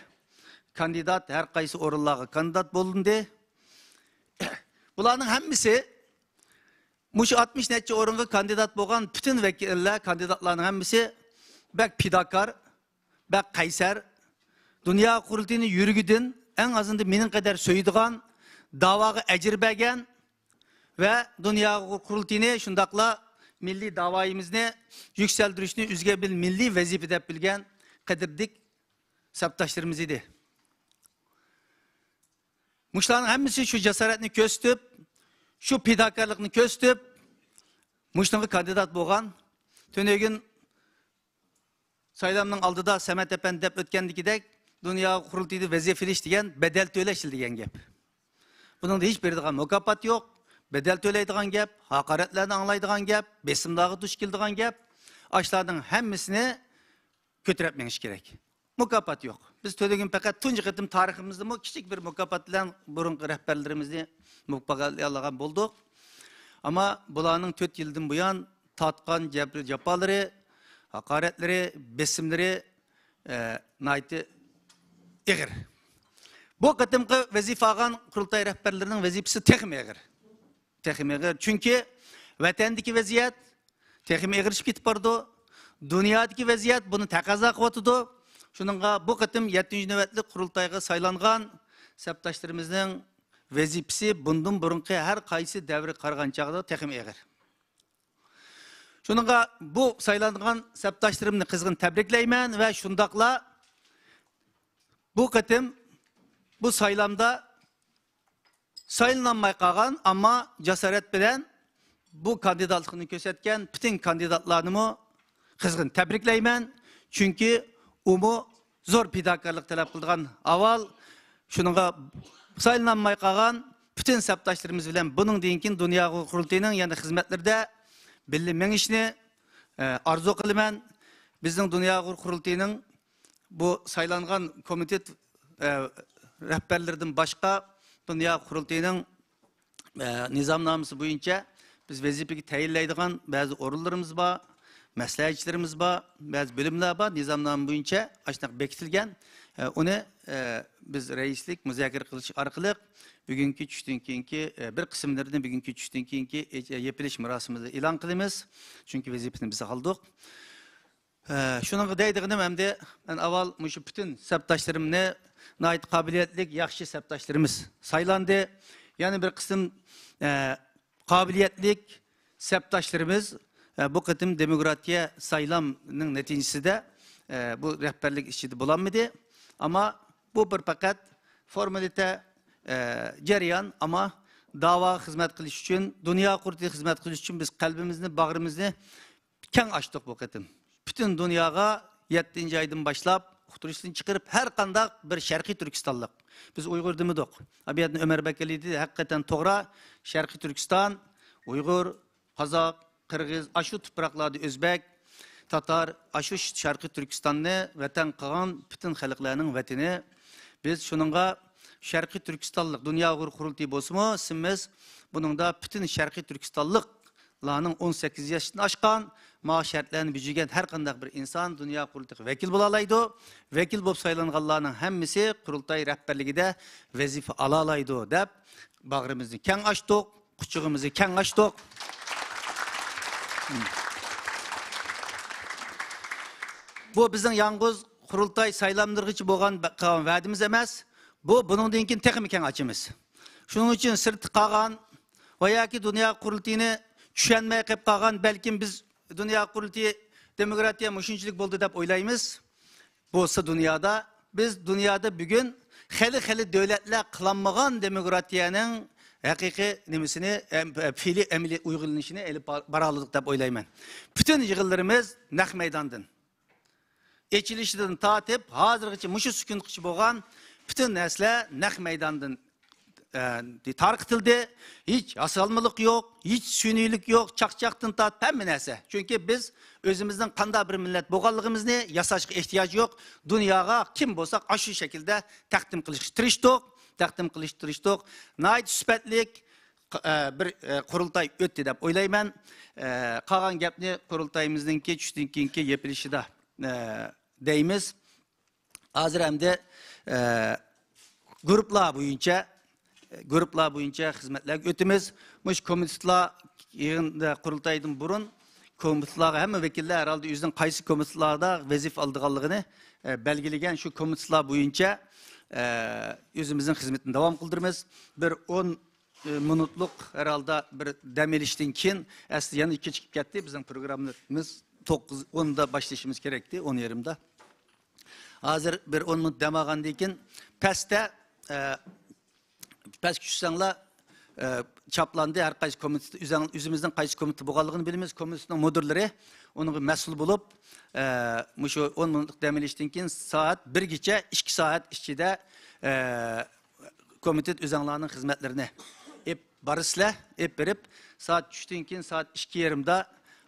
كاندىدات ھەر قايسى ئورۇنلارغا كاندىدات بولۇندى. بۇلارنىڭ ھەممىسى، مۇشۇ ئاتمىش نەچچە ئورۇنغا كاندىدات بولغان پۈتۈن ۋەكىللەر، كاندىداتلارنىڭ ھەممىسى بەك پىداكار، بەك قەيسەر، دۇنيا قۇرۇلتىيىنى يۈرىكىدىن، ئەڭ ئازىندا مېنىڭ قەدەر سۆيىدىغان، داۋاغا ئەجىر بەرگەن ۋە دۇنيا قۇرۇلتىيىنى شۇنداقلا مىللىي داۋايىمىزنى يۈكسەلدۈرۈشنى ئۆزىگە بىر مىللىي ۋەزىپە دەپ بىلگەن قەدىردىك سەپداشلىرىمىز ئىدى. مۇشۇلارنىڭ ھەممىسى شۇ جاسارەتنى كۆرسىتىپ، شۇ پىداكارلىقنى كۆرسىتىپ، مۇشۇنىڭغا كاندىدات بولغان. تۈنۈگۈن سايلامنىڭ ئالدىدا سەمەت ئەپەندى دەپ ئۆتكەندىكىدەك، دۇنيا قۇرۇلتىيىدا ۋەزىپە ئېلىش دېگەن بەدەل تۆلەش دېگەن گەپ. بۇنىڭدا ھېچ بېرىدىغان مۇكاپات يوق، بەدەل تۆلەيدىغان گەپ، ھاقارەتلەرنى ئاڭلايدىغان گەپ، بېسىملارغا دۇچ كېلىدىغان گەپ. ئاشۇلارنىڭ ھەممىسىنى كۆتۈرۈپ مېڭىش كېرەك. مۇكاپات يوق. بىز تۆلىگىن پەقەت تۇنجى قېتىم تارىخىمىزدىمۇ كىچىك بىر مۇكاپات بىلەن بۇرۇنقى رەھبەرلىرىمىزنى مۇكاپاتلىيالىغان بولدۇق. ئەمما بۇلارنىڭ تۆت يىلدىن بۇيان تارتقان جەبرى جاپالىرى، ھاقارەتلىرى، بېسىملىرى، ئە، ناھايىتى ئېغىر. بۇ قېتىمقى ۋەزىپە ئالغان قۇرۇلتاي رەھبەرلىرىنىڭ ۋەزىپىسى تېخىمۇ ئېغىر. تېخىمۇ ئېغىر. چۈنكى ۋەتەندىكى ۋەزىيەت تېخىمۇ ئېغىرلىشىپ كېتىپ بارىدۇ. دۇنيادىكى ۋەزىيەت بۇنى تەقەززا قىلىۋاتىدۇ. شۇنىڭغا بۇ قېتىم يەتتىنچى نۆۋەتلىك قۇرۇلتايغا سايلانغان سەپداشلىرىمىزنىڭ ۋەزىپىسى بۇندىن بۇرۇنقى ھەر قايسى دەۋرگە قارىغان چاغدا تېخىمۇ ئېغىر. شۇنىڭغا بۇ سايلانغان سەپداشلىرىمنى قىزغىن تەبرىكلەيمەن ۋە شۇنداقلا بۇ قېتىم بۇ سايلامدا سايلىنالماي قالغان، ئەمما جاسارەت بىلەن بۇ كاندىداتلىقىنى كۆرسەتكەن پۈتۈن كاندىداتلارنىمۇ قىزغىن تەبرىكلەيمەن. چۈنكى ئۇمۇ زور پىداكارلىق تەلەپ قىلىدىغان ئاۋال. شۇنىڭغا سايلىنالماي قالغان پۈتۈن سەپداشلىرىمىز بىلەن بۇنىڭدىن كېيىن دۇنيا قۇرۇلتىيىنىڭ يەنە خىزمەتلىرىدە بىللە مېڭىشنى، ئە، ئارزۇ قىلىمەن. بىزنىڭ دۇنيا قۇرۇلتىيىنىڭ بۇ سايلانغان كومىتېت، ئە، رەھبەرلىرىدىن باشقا دۇنيا قۇرۇلتىيىنىڭ، ئە، نىزامنامىسى بويىچە بىز ۋەزىپىگە تەيىنلەيدىغان بەزى ئورۇنلىرىمىز بار، مەسلىھەتچىلىرىمىز بار، بەزى بۆلۈملەر بار، نىزامنامە بويىچە ئاشۇنداق بېكىتىلگەن. ئە، ئۇنى، ئە، بىز رەئىسلىك مۇزاكىرە قىلىش ئارقىلىق بۈگۈنكى چۈشتىن كېيىنكى، ئە، بىر قىسىملىرىنى بۈگۈنكى چۈشتىن كېيىنكى، ئە، يېپىلىش مۇراسىمىدا ئېلان قىلىمىز. چۈنكى ۋەزىپىنى بىز ئالدۇق. ئە، شۇنىڭغا دەيدىغىنىم ئەمدى مەن ئاۋۋال مۇشۇ پۈتۈن سەپداشلىرىمنى، ناھايىتى قابىلىيەتلىك، ياخشى سەپداشلىرىمىز سايلاندى. يەنە بىر قىسىم، ئە، قابىلىيەتلىك سەپداشلىرىمىز، ئە، بۇ قېتىم دېموكراتىيە سايلامنىڭ نەتىجىسىدە، ئە، بۇ رەھبەرلىك ئىچىدە بولالمىدى. ئەمما بۇ بىر پەقەت فورمالىتە، ئە، جەريان، ئەمما داۋاغا خىزمەت قىلىش ئۈچۈن، دۇنيا قۇرۇلتىيىغا خىزمەت قىلىش ئۈچۈن بىز قەلبىمىزنى، باغرىمىزنى كەڭ ئاچتۇق بۇ قېتىم. پۈتۈن دۇنياغا يەتتىنچى ئايدىن باشلاپ، ئۇقتۇرۇشتىن چىقىرىپ، ھەر قانداق بىر شەرقىي تۈركىستانلىق. بىز ئۇيغۇر دېمىدۇق. ئەمەلىيەتتە ئۆمەر بەك ئەلى دېدى، ھەقىقەتەن توغرا. شەرقىي تۈركىستان، ئۇيغۇر، قازاق، قىرغىز، ئاشۇ تۇپراقلاردا ئۆزبەك، تاتار، ئاشۇ شەرقىي تۈركىستاننى ۋەتەن قىلغان پۈتۈن خەلقلەرنىڭ ۋەتىنى. بىز شۇنىڭغا شەرقىي تۈركىستانلىق دۇنيا ئۇيغۇر قۇرۇلتىيى بولسىمۇ، ئىسمىمىز بۇنىڭدا پۈتۈن شەرقىي تۈركىستانلىق لارنىڭ ئون سەككىز ياشتىن ئاشقان، ما شەرتلەرنى بېجىرگەن ھەر قانداق بىر ئىنسان دۇنيا قۇرۇلتىيىغا ۋەكىل بولالايدۇ. ۋەكىل بولۇپ سايلانغانلارنىڭ ھەممىسى قۇرۇلتاي رەھبەرلىكىدە ۋەزىپە ئالالايدۇ، دەپ باغرىمىزنى كەڭ ئاچتۇق، قۇچىقىمىزنى كەڭ ئاچتۇق. بۇ بىزنىڭ يالغۇز قۇرۇلتاي سايلاملىرىغىچە بولغان بە-، قىلغان ۋەدىمىز ئەمەس. بۇ، بۇنىڭدىن كېيىن تېخىمۇ كەڭ ئاچىمىز. شۇنىڭ ئۈچۈن سىرتتا قالغان ۋە ياكى دۇنيا قۇرۇلتىيىنى چۈشەنمەي قېلىپ قالغان، بەلكىم بىز دۇنيا قۇرۇلتىيى دېموكراتىيە مۇشۇنچىلىك بولدى دەپ ئويلايمىز. بولسا دۇنيادا، بىز دۇنيادا بۈگۈن خېلى، خېلى دۆلەتلەر قىلالمىغان دېموكراتىيەنىڭ ھەقىقىي نېمىسىنى، ئەم-، پېئىلىي ئەمەلىي ئۇيغۇنلىنىشىنى ئېلىپ بار-، بارالىدۇق دەپ ئويلايمەن. پۈتۈن يىغىنلىرىمىز نەق مەيداندىن. ئېچىلىشىدىن تارتىپ ھازىرغىچە مۇشۇ سېكۇنتقىچە بولغان پۈتۈن نەرسىلەر نەق مەيداندىن، ئە، تارقىتىلدى. ھېچ ياسالمىلىق يوق، ھېچ سۈنئىيلىك يوق، چاقچاقتىن تارتىپ ھەممە نەرسە. چۈنكى بىز ئۆزىمىزنىڭ قانداق بىر مىللەت بولغانلىقىمىزنى ياساشقا ئېھتىياج يوق. دۇنياغا كىم بولساق ئاشۇ شەكىلدە تەقدىم قىلىشقا تىرىشتۇق، تەقدىم قىلىشقا تىرىشتۇق. ناھايىتى سۈپەتلىك، ئە، بىر، ئە، قۇرۇلتاي ئۆتتى دەپ ئويلايمەن. ئە، قالغان گەپنى قۇرۇلتايىمىزنىڭكى چۈشتىن كېيىنكى يېپىلىشىدا، ئە، دەيمىز. ھازىر ئەمدى، ئە، گۇرۇپپىلار بويىچە، گۇرۇپپىلار بويىچە خىزمەتلەرگە ئۆتىمىز. مۇشۇ كومىتېتلار يىغىندا، قۇرۇلتايدىن بۇرۇن كومىتېتلارغا ھەممە ۋەكىللەر ھەرھالدا ئۆزىنىڭ قايسى كومىتېتلاردا ۋەزىپە ئالىدىغانلىقىنى، ئە، بەلگىلىگەن. شۇ كومىتېتلار بويىچە، ئە، ئۆزىمىزنىڭ خىزمىتىنى داۋام قىلدۇرىمىز. بىر ئون، ئە، مىنۇتلۇق ھەرھالدا بىر دەم ئېلىشتىن كېيىن، ئەسلى يەنە كېچىكىپ كەتتى. بىزنىڭ پروگراممىمىز توققۇز ئوندا باشلىشىمىز كېرەكتى، ئون يېرىمدا. ھازىر بىر ئون مىنۇت دەم ئالغاندىن كېيىن پەستە، ئە، پەسكە چۈشسەڭلار، ئە، چاپلاندى. ھەر قايسى كومىتېت، ئۆزەڭ-، ئۆزىمىزنىڭ قايسى كومىتېت بولغانلىقىنى بىلىمىز. كومىتېتنىڭ مۇدىرلىرى ئۇنىڭغا مەسئۇل بولۇپ، ئە، مۇشۇ ئون مىنۇتلۇق دەم ئېلىشتىن كېيىن سائەت بىرگىچە، ئىككى سائەت ئىچىدە، ئە، كومىتېت ئۆزەڭلارنىڭ خىزمەتلىرىنى ئېلىپ بارىسىلەر، ئېلىپ بېرىپ، سائەت چۈشتىن كېيىن سائەت ئىككى يېرىمدا،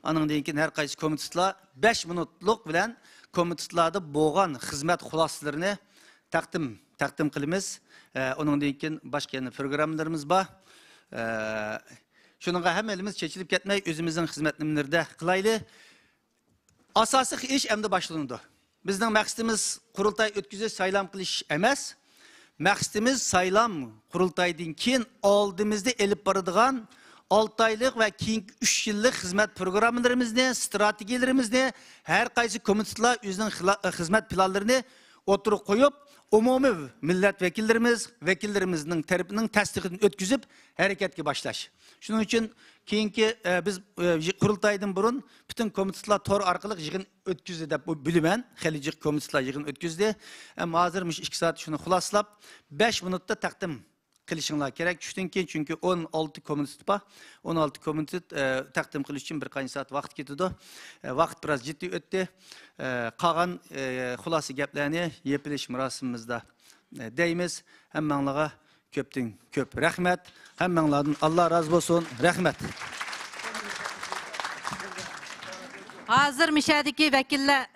ئانىڭدىن كېيىن ھەر قايسى كومىتېتلار بەش مىنۇتلۇق بىلەن كومىتېتلاردا بولغان خىزمەت خۇلاسىلىرىنى تەقدىم، تەقدىم قىلىمىز. ئە، ئۇنىڭدىن كېيىن باشقا يەنە پروگراممىلىرىمىز بار. ئە، شۇنىڭغا ھەممىمىز چېچىلىپ كەتمەي، ئۆزىمىزنىڭ خىزمەت نېمىلىرىدە قىلايلى. ئاساسىي ئىش ئەمدى باشلىنىدۇ. بىزنىڭ مەقسىتىمىز قۇرۇلتاي ئۆتكۈزۈش، سايلام قىلىش ئەمەس. مەقسىتىمىز سايلام، قۇرۇلتايدىن كېيىن ئالدىمىزدا ئېلىپ بارىدىغان ئالتە ئايلىق ۋە كېيىنكى ئۈچ يىللىق خىزمەت پروگراممىلىرىمىزنى، ستراتېگىيەلىرىمىزنى، ھەر قايسى كومىتېتلار ئۆزىنىڭ خىلا-، خىزمەت پىلانلىرىنى ئوتتۇرىغا قويۇپ، ئومۇمىي مىللەت ۋەكىللىرىمىز، ۋەكىللىرىمىزنىڭ تەرىپىنىڭ تەستىقىدىن ئۆتكۈزۈپ، ھەرىكەتكە باشلاش. شۇنىڭ ئۈچۈن كېيىنكى، ئە، بىز، ئە، يى-، قۇرۇلتايدىن بۇرۇن پۈتۈن كومىتېتلار تور ئارقىلىق يىغىن ئۆتكۈزدى دەپ بىلىمەن. خېلى جىق كومىتېتلار يىغىن ئۆتكۈزدى. ئەمما ھازىر مۇشۇ ئىككى سائەت شۇنى خۇلاسىلاپ، بەش مىنۇتتا تەقدىم قىلىشىڭلار كېرەك. چۈشتىن كېيىن، چۈنكى ئون ئالتە كومىتېت بار. ئون ئالتە كومىتېت، ئە، تەقدىم قىلىش ئۈچۈن بىر قانچە سائەت ۋاقىت كېتىدۇ. ئە، ۋاقىت بىراز جىددىي ئۆتتى. ئە، قالغان، ئە، خۇلاسە گەپلەرنى يېپىلىش مۇراسىمىمىزدا، ئە، دەيمىز. ھەممەڭلارغا كۆپتىن كۆپ رەھمەت. ھەممەڭلاردىن ئاللا رازى بولسۇن. رەھمەت. ھازىر مۇشۇ يەردىكى ۋەكىللەر،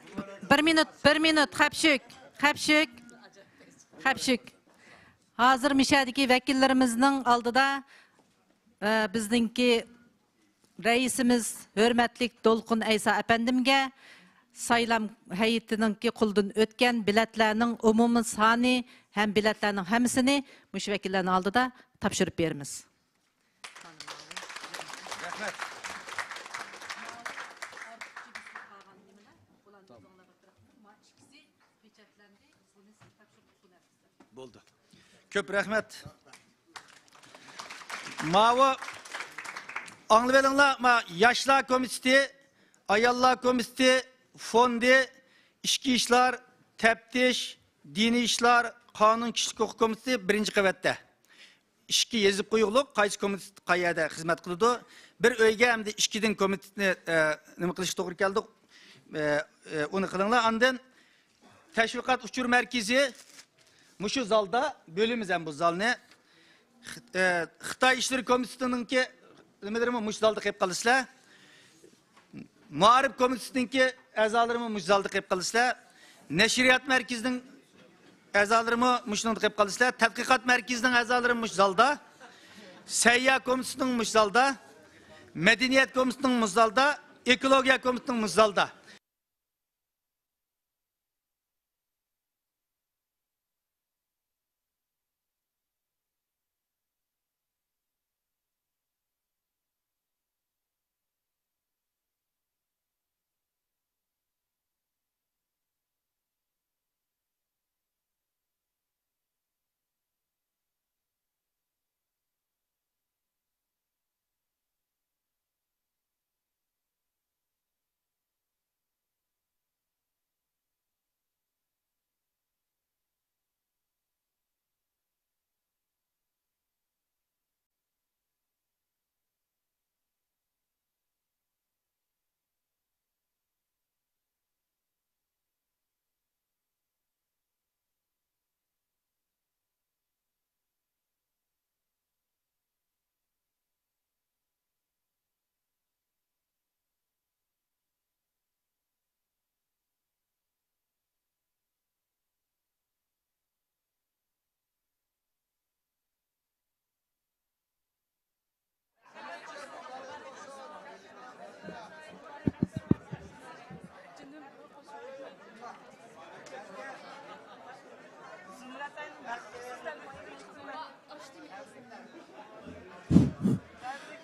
بىر مىنۇت، بىر مىنۇت، خەپشۈك، خەپشۈك، خەپشۈك. ھازىر مۇشۇ يەردىكى ۋەكىللىرىمىزنىڭ ئالدىدا، ئە، بىزنىڭكى رەئىسىمىز ھۆرمەتلىك دولقۇن ئەيسا ئەپەندىمگە سايلام ھەيئىتىنىڭكى قولىدىن ئۆتكەن بېلەتلەرنىڭ ئومۇمىي سانى ھەم بېلەتلەرنىڭ ھەممىسىنى مۇشۇ ۋەكىللەرنىڭ ئالدىدا تاپشۇرۇپ بېرىمىز. رەھمەت. بولدى. كۆپ رەھمەت. ماۋۇ، ئاڭلىۋېلىڭلار، ما، ياشلار كومىتېتى، ئاياللار كومىتېتى، فوندى، ئىچكى ئىشلار، تەپتىش، دىنىي ئىشلار، قانۇن، كىشىلىك ھوقۇق كومىتېتى بىرىنچى قەۋەتتە. ئىككى يېزىپ قويۇقلۇق، قايسى كومىتېت قەيەردە خىزمەت قىلىدۇ. بىر ئۆيگە ئەمدى ئىككىدىن كومىتېتنى، ئە، نېمە قىلىشقا توغرا كەلدۇق. ئە، ئە، ئۇنى قىلىڭلار. ئاندىن تەشۋىقات ئۇچۇر مەركىزى مۇشۇ زالدا، بۆلىمىز ھەم بۇ زالنى. خىت-، ئە، خىتاي ئىشلىرى كومىتېتىنىڭكى نېمىلىرىمۇ مۇشۇ زالدا قېلىپ قالىسىلەر. مائارىپ كومىتېتىنىڭكى ئەزالىرىمۇ مۇشۇ زالدا قېلىپ قالىسىلەر. نەشرىيات مەركىزىنىڭ ئەزالىرىمۇ مۇشۇنىڭدا قېلىپ قالىسىلەر. تەتقىقات مەركىزىنىڭ ئەزالىرى مۇشۇ زالدا. سەييا كومىتېتىنىڭ مۇشۇ زالدا. مەدەنىيەت كومىتېتىنىڭ مۇشۇ زالدا. ئېكولوگىيە كومىتېتىنىڭ مۇشۇ زالدا.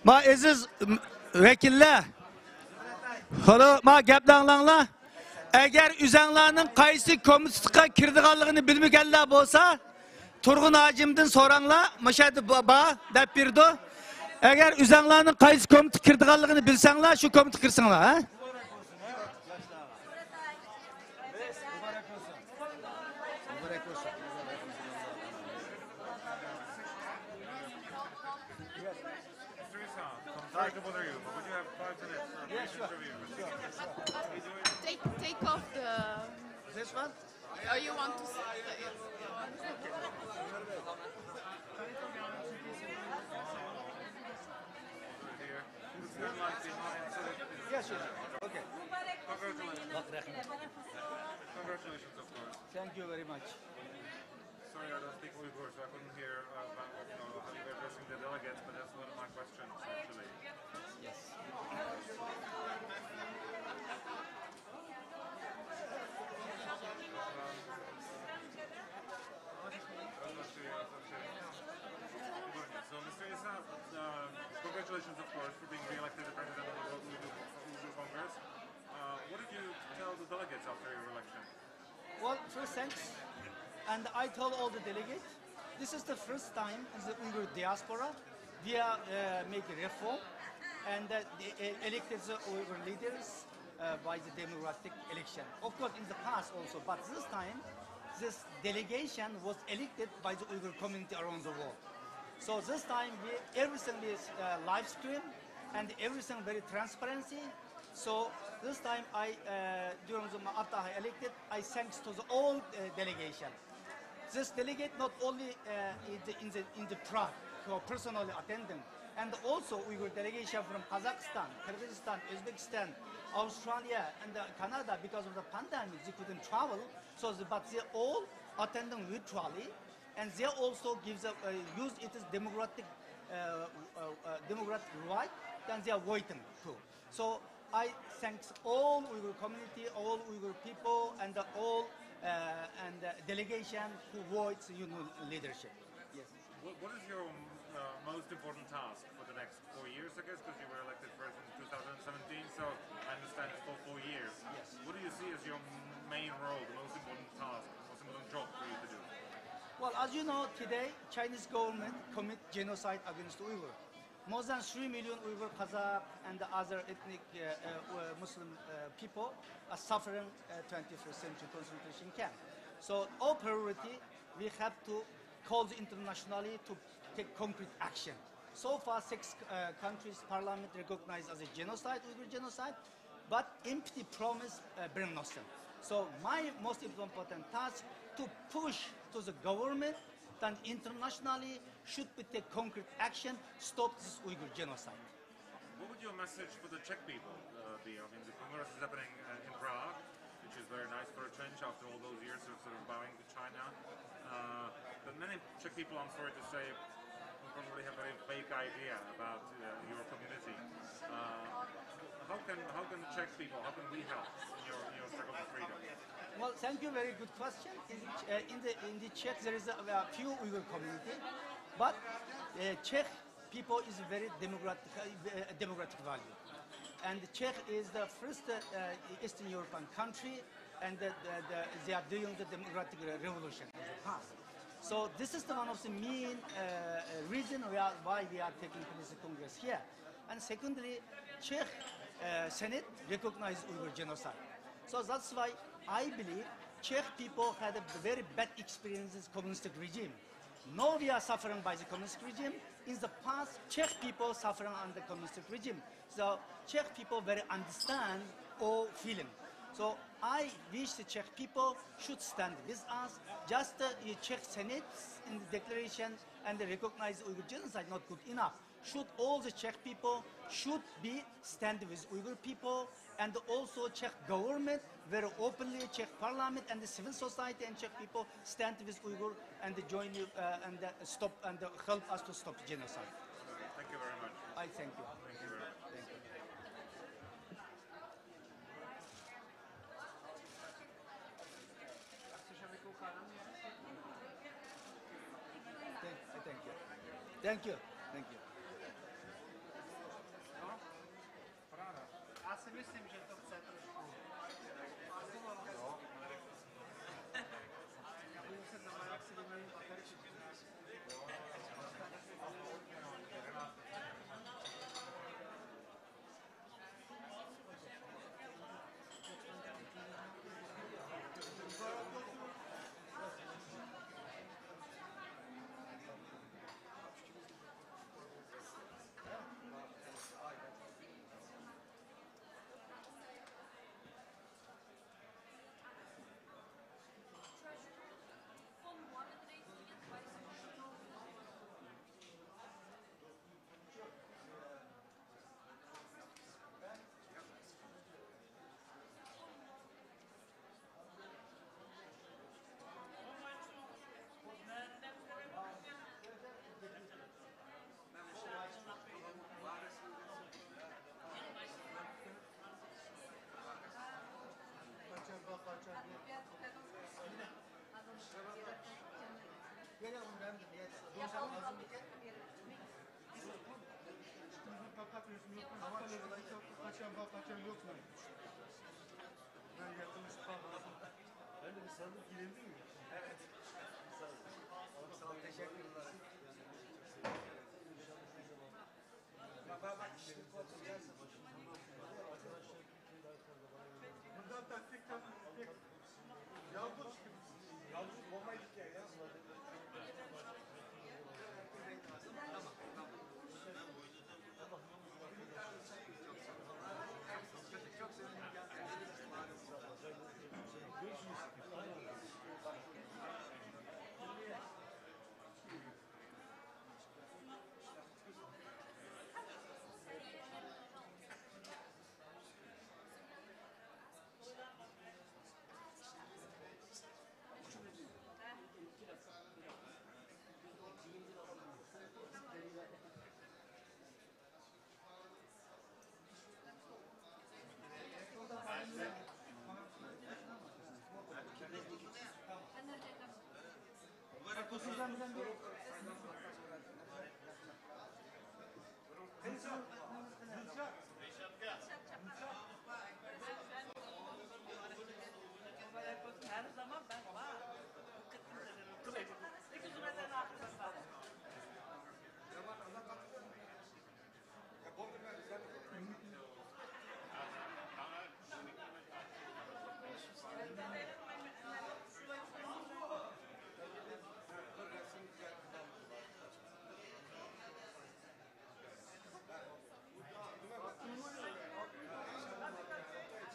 ما ئەزىز ۋەكىللەر، ھالو، ما گەپنى ئاڭلاڭلار. ئەگەر ئۆزەڭلارنىڭ قايسى كومىتېتقا كىرىدىغانلىقىنى بىلمىگەنلەر بولسا، تۇرغۇن ھاجىمدىن سوراڭلار، مۇشۇ يەردە با-، بار دەپ بېرىدۇ. ئەگەر ئۆزەڭلارنىڭ قايسى كومىتېتقا كىرىدىغانلىقىنى بىلسەڭلار، شۇ كومىتېتقا كىرسەڭلار، ھە؟ مۇبارەك بولسۇن. مۇبارەك بولسۇن. Mister Isa, I'm sorry to bother you, but would you have five minutes for a brief interview? Take, take off the... This one? Oh, you want to s- Here. It's good light behind, so that... Yes, yes, yes. Okay. Congratulations. Congratulations, of course. Thank you very much. Sorry, I don't speak Uyghur, so I couldn't hear, uh, about, you know, how you were addressing the delegates, but that's one of my questions, actually. Yes. So, Mister Isa, uh, congratulations, of course, for being re-elected the president of the World Uyghur Congress. Uh, what did you tell the delegates after your election? Well, first, thanks. And I told all the delegates, this is the first time in the Uyghur diaspora we are, uh, making reform and, uh, they, uh, elected the Uyghur leaders, uh, by the democratic election. Of course, in the past also, but this time, this delegation was elected by the Uyghur community around the world. So this time, we, everything is, uh, live stream and everything very transparency. So this time, I, uh, during the, after I elected, I thanks to the all, uh, delegation. This delegate not only, uh, in the, in the, in the Prague, who are personally attending, and also Uyghur delegation from Kazakhstan, Kyrgyzstan, Uzbekistan, Australia, and, uh, Canada, because of the pandemic, they couldn't travel. So, the, but they all attending virtually, and they also give the, uh, use it as democratic, uh, uh, uh, democratic right, then they are waiting too. So I thanks all Uyghur community, all Uyghur people, and all, uh, and, uh, delegation who votes, you know, leadership. Yes. What, what is your, uh, most important task for the next four years, I guess, because you were elected first in two thousand seventeen, so I understand it's for four years. Yes. What do you see as your main role, the most important task, the most important job for you to do? Well, as you know, today Chinese government commit genocide against Uyghur. More than three million Uyghur, Kazakh, and other ethnic, uh, uh, Muslim, uh, people are suffering, uh, twenty-first century concentration camp. So our priority, we have to call the internationally to take concrete action. So far, six, uh, countries' parliament recognized as a genocide, Uyghur genocide, but empty promise, uh, bring nothing. So my most important task to push to the government that internationally should be take concrete action, stop this Uyghur genocide. What would your message for the Czech people, uh, be? I mean, the Congress is happening, uh, in Prague, which is very nice for a change after all those years of sort of bowing to China. Uh, but many Czech people, I'm sorry to say, probably have a very vague idea about, uh, your community. Uh, how can, how can the Czech people, how can we help in your, in your struggle for freedom? Well, thank you. Very good question. In, uh, in the, in the Czech, there is a, a few Uyghur community, but, uh, Czech people is very democratic, uh, democratic value. And Czech is the first, uh, Eastern European country, and the, the, the, they are doing the democratic re-, revolution in the past. So this is the one of the main, uh, reason we are, why we are taking place the Congress here. And secondly, Czech, uh, Senate recognized Uyghur genocide. So that's why I believe Czech people had a very bad experience with communistic regime. Now we are suffering by the communist regime. In the past, Czech people suffering under communist regime. So Czech people very understand or feeling. So I wish the Czech people should stand with us. Just, uh, Czech Senate in the declaration and the recognize Uyghur genocide not good enough. Should all the Czech people should be stand with Uyghur people, and also Czech government very openly, Czech parliament and the civil society and Czech people stand with Uyghur and join you, uh, and, uh, stop and, uh, help us to stop genocide. Thank you very much. I thank you. Thank you very much. Thank you. Thank you. Thank you. Merci, merci, monsieur le professeur. Kaçan bak, kaçan yok. Gel oğlum, ben de niyet. Yoksa lazım bir kere. Bizim fakat resmi yok. Ama kaçan bak, kaçan yok mu? Ben yakınmış kalmasın. Ben de bir sandım, girelim mi? Evet. Sağ olun. Sağ olun, teşekkürler. Baba bak, işlik olsun. Buradan da tek tek yalnız, yalnız olmaydık ya, ya. Tamam, tamam. Her zaman ben var. Sekiz numaradan arkasında.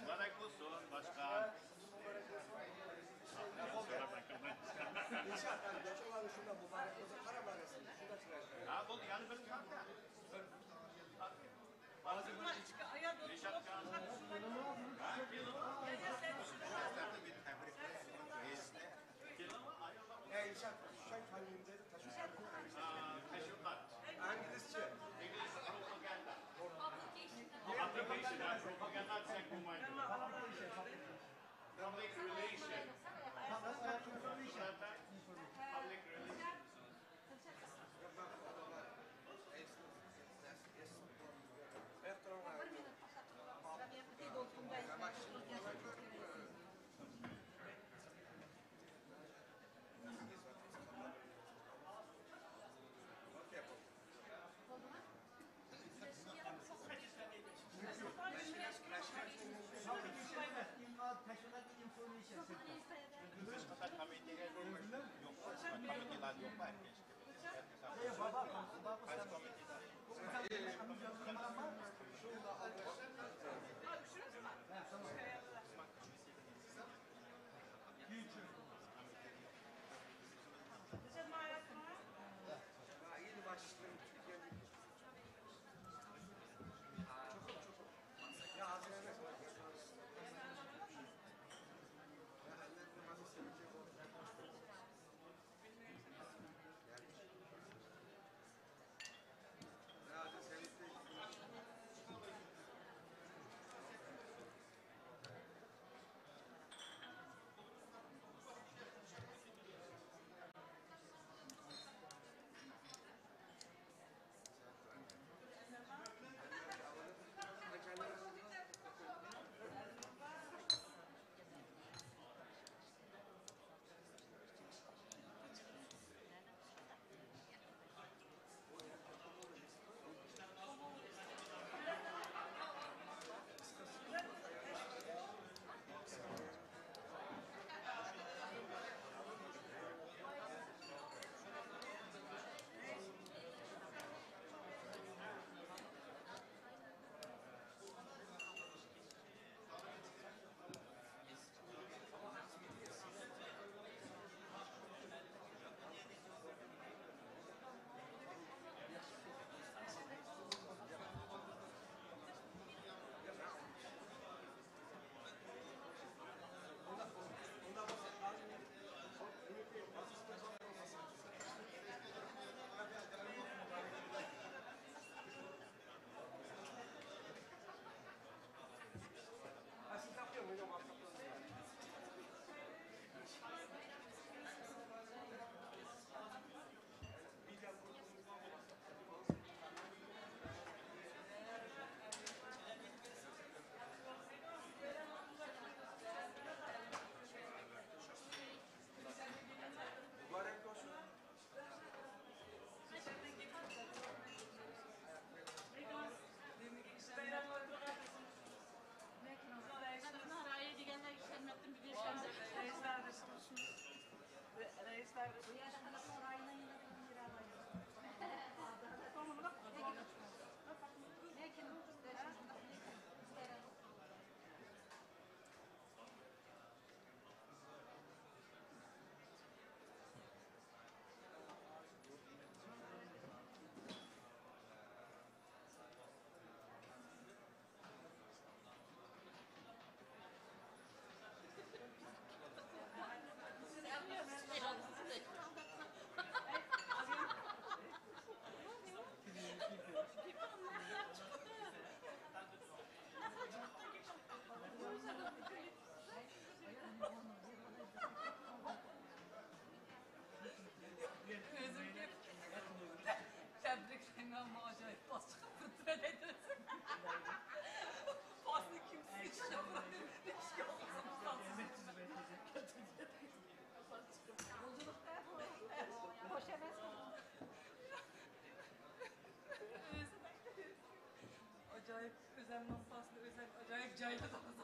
Mübarek olsun başkan. Ha, bu yani bir Reşat Kağan. Ey, Reşat, şu çay kaynayayım dedi, taşıyor. Teşvikat. İngilizce. English propaganda. Publication, ha, propaganda desek olmaydı. Public relation. Public relation. ئاجايىپ، ئۆزەمنىڭ پاسىنى ئۆزەم ئاجايىپ جايلىدىڭىز.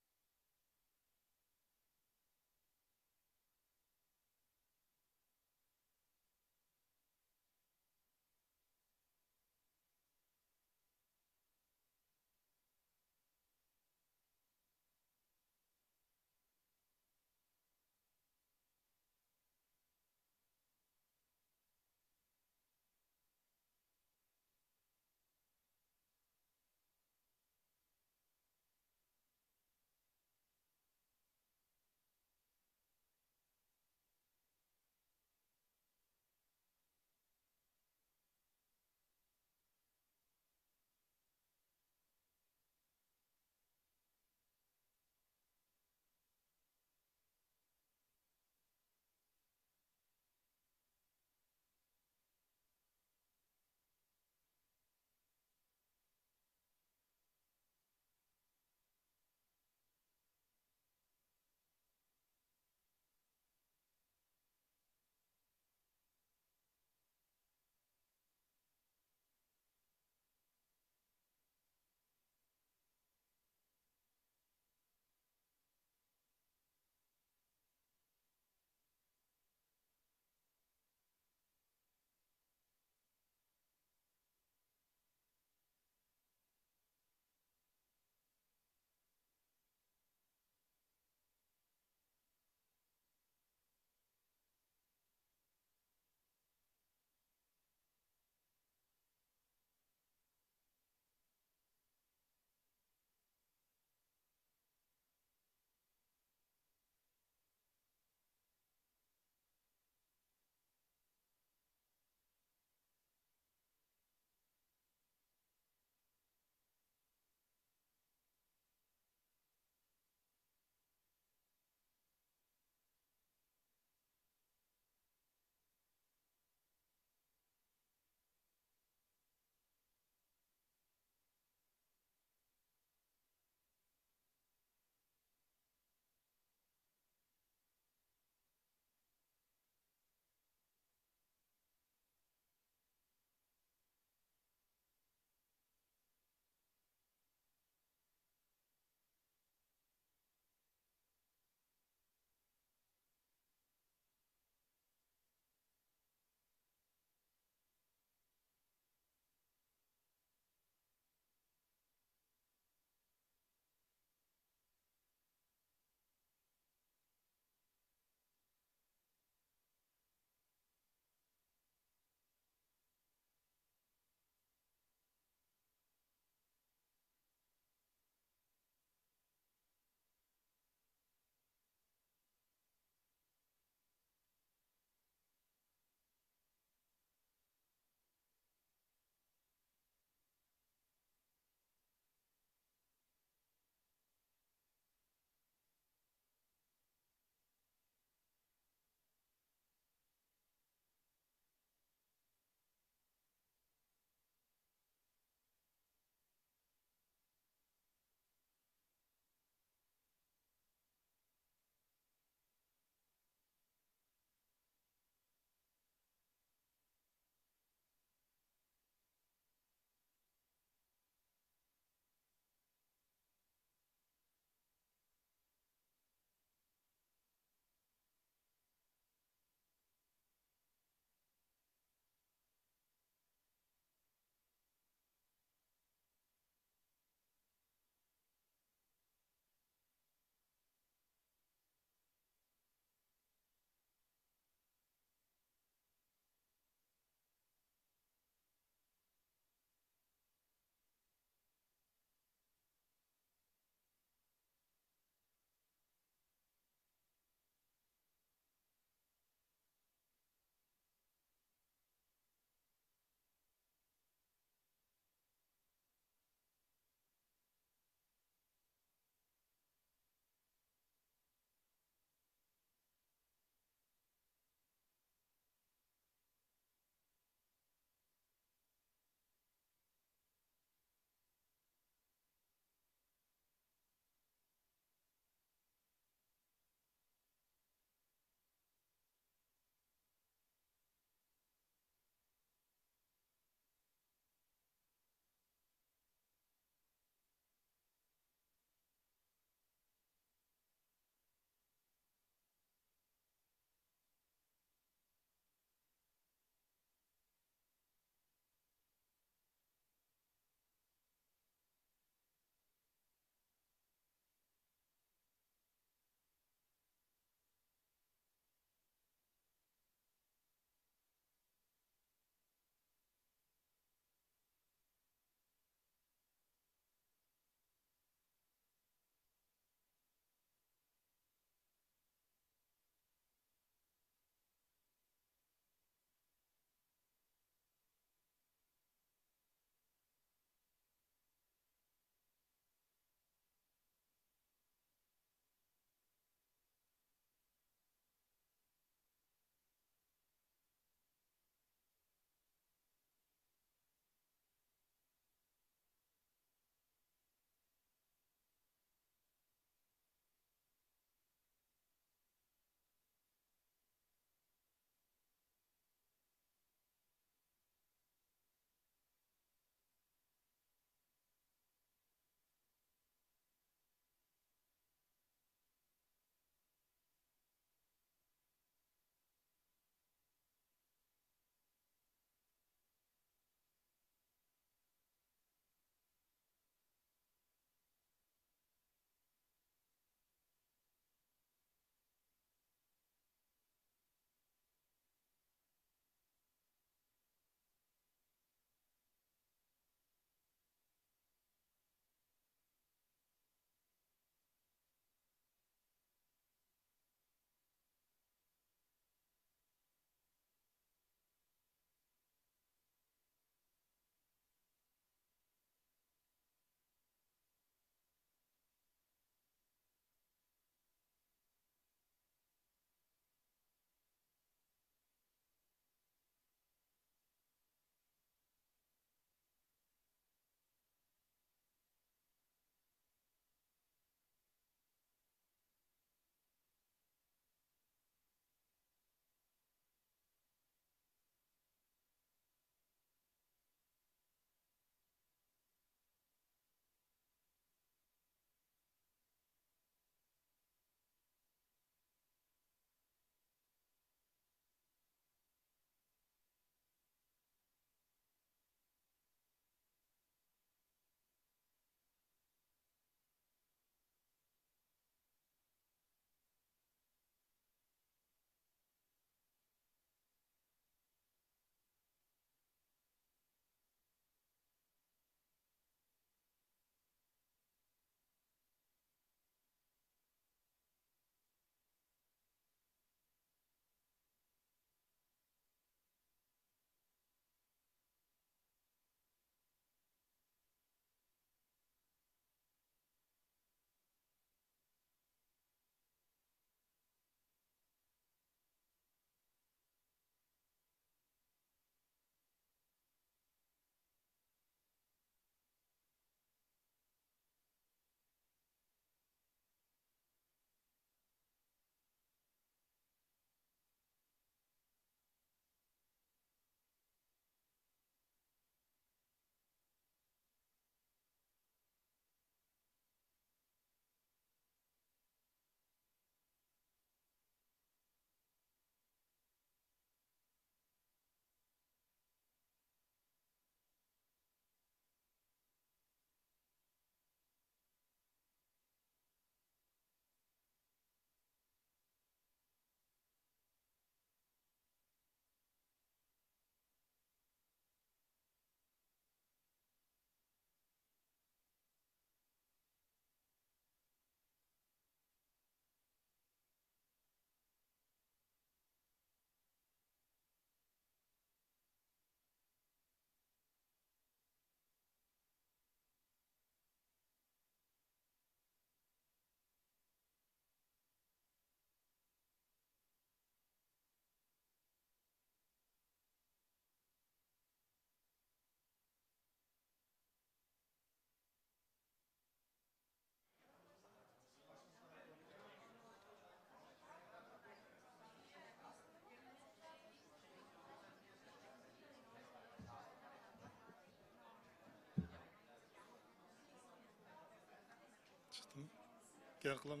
گەپ قىلىمەن.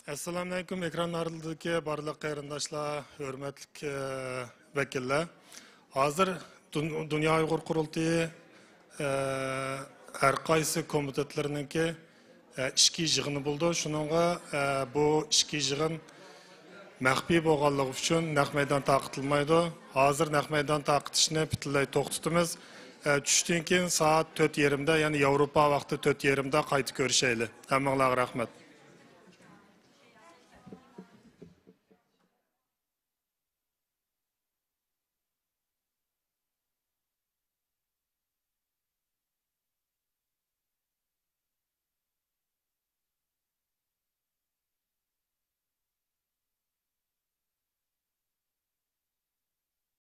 ئەسسالامۇئەلەيكۇم، ئېكران ئالدىدىكى بارلىق قېرىنداشلار، ھۆرمەتلىك، ئە، ۋەكىللەر. ھازىر دۇن-، دۇنيا ئۇيغۇر قۇرۇلتىيى، ئە، ھەر قايسى كومىتېتلىرىنىڭكى، ئە، ئىچكى يىغىنى بولىدۇ. شۇنىڭغا، ئە، بۇ ئىچكى يىغىن مەخپىي بولغانلىقى ئۈچۈن نەق مەيدان تارقىتىلمايدۇ. ھازىر نەق مەيدان تارقىتىشنى پۈتۈنلەي توختىتىمىز. ئە، چۈشتىن كېيىن سائەت تۆت يېرىمدە، يەنى ياۋروپا ۋاقتى تۆت يېرىمدە قايتا كۆرۈشەيلى. ھەممىڭلارغا رەھمەت.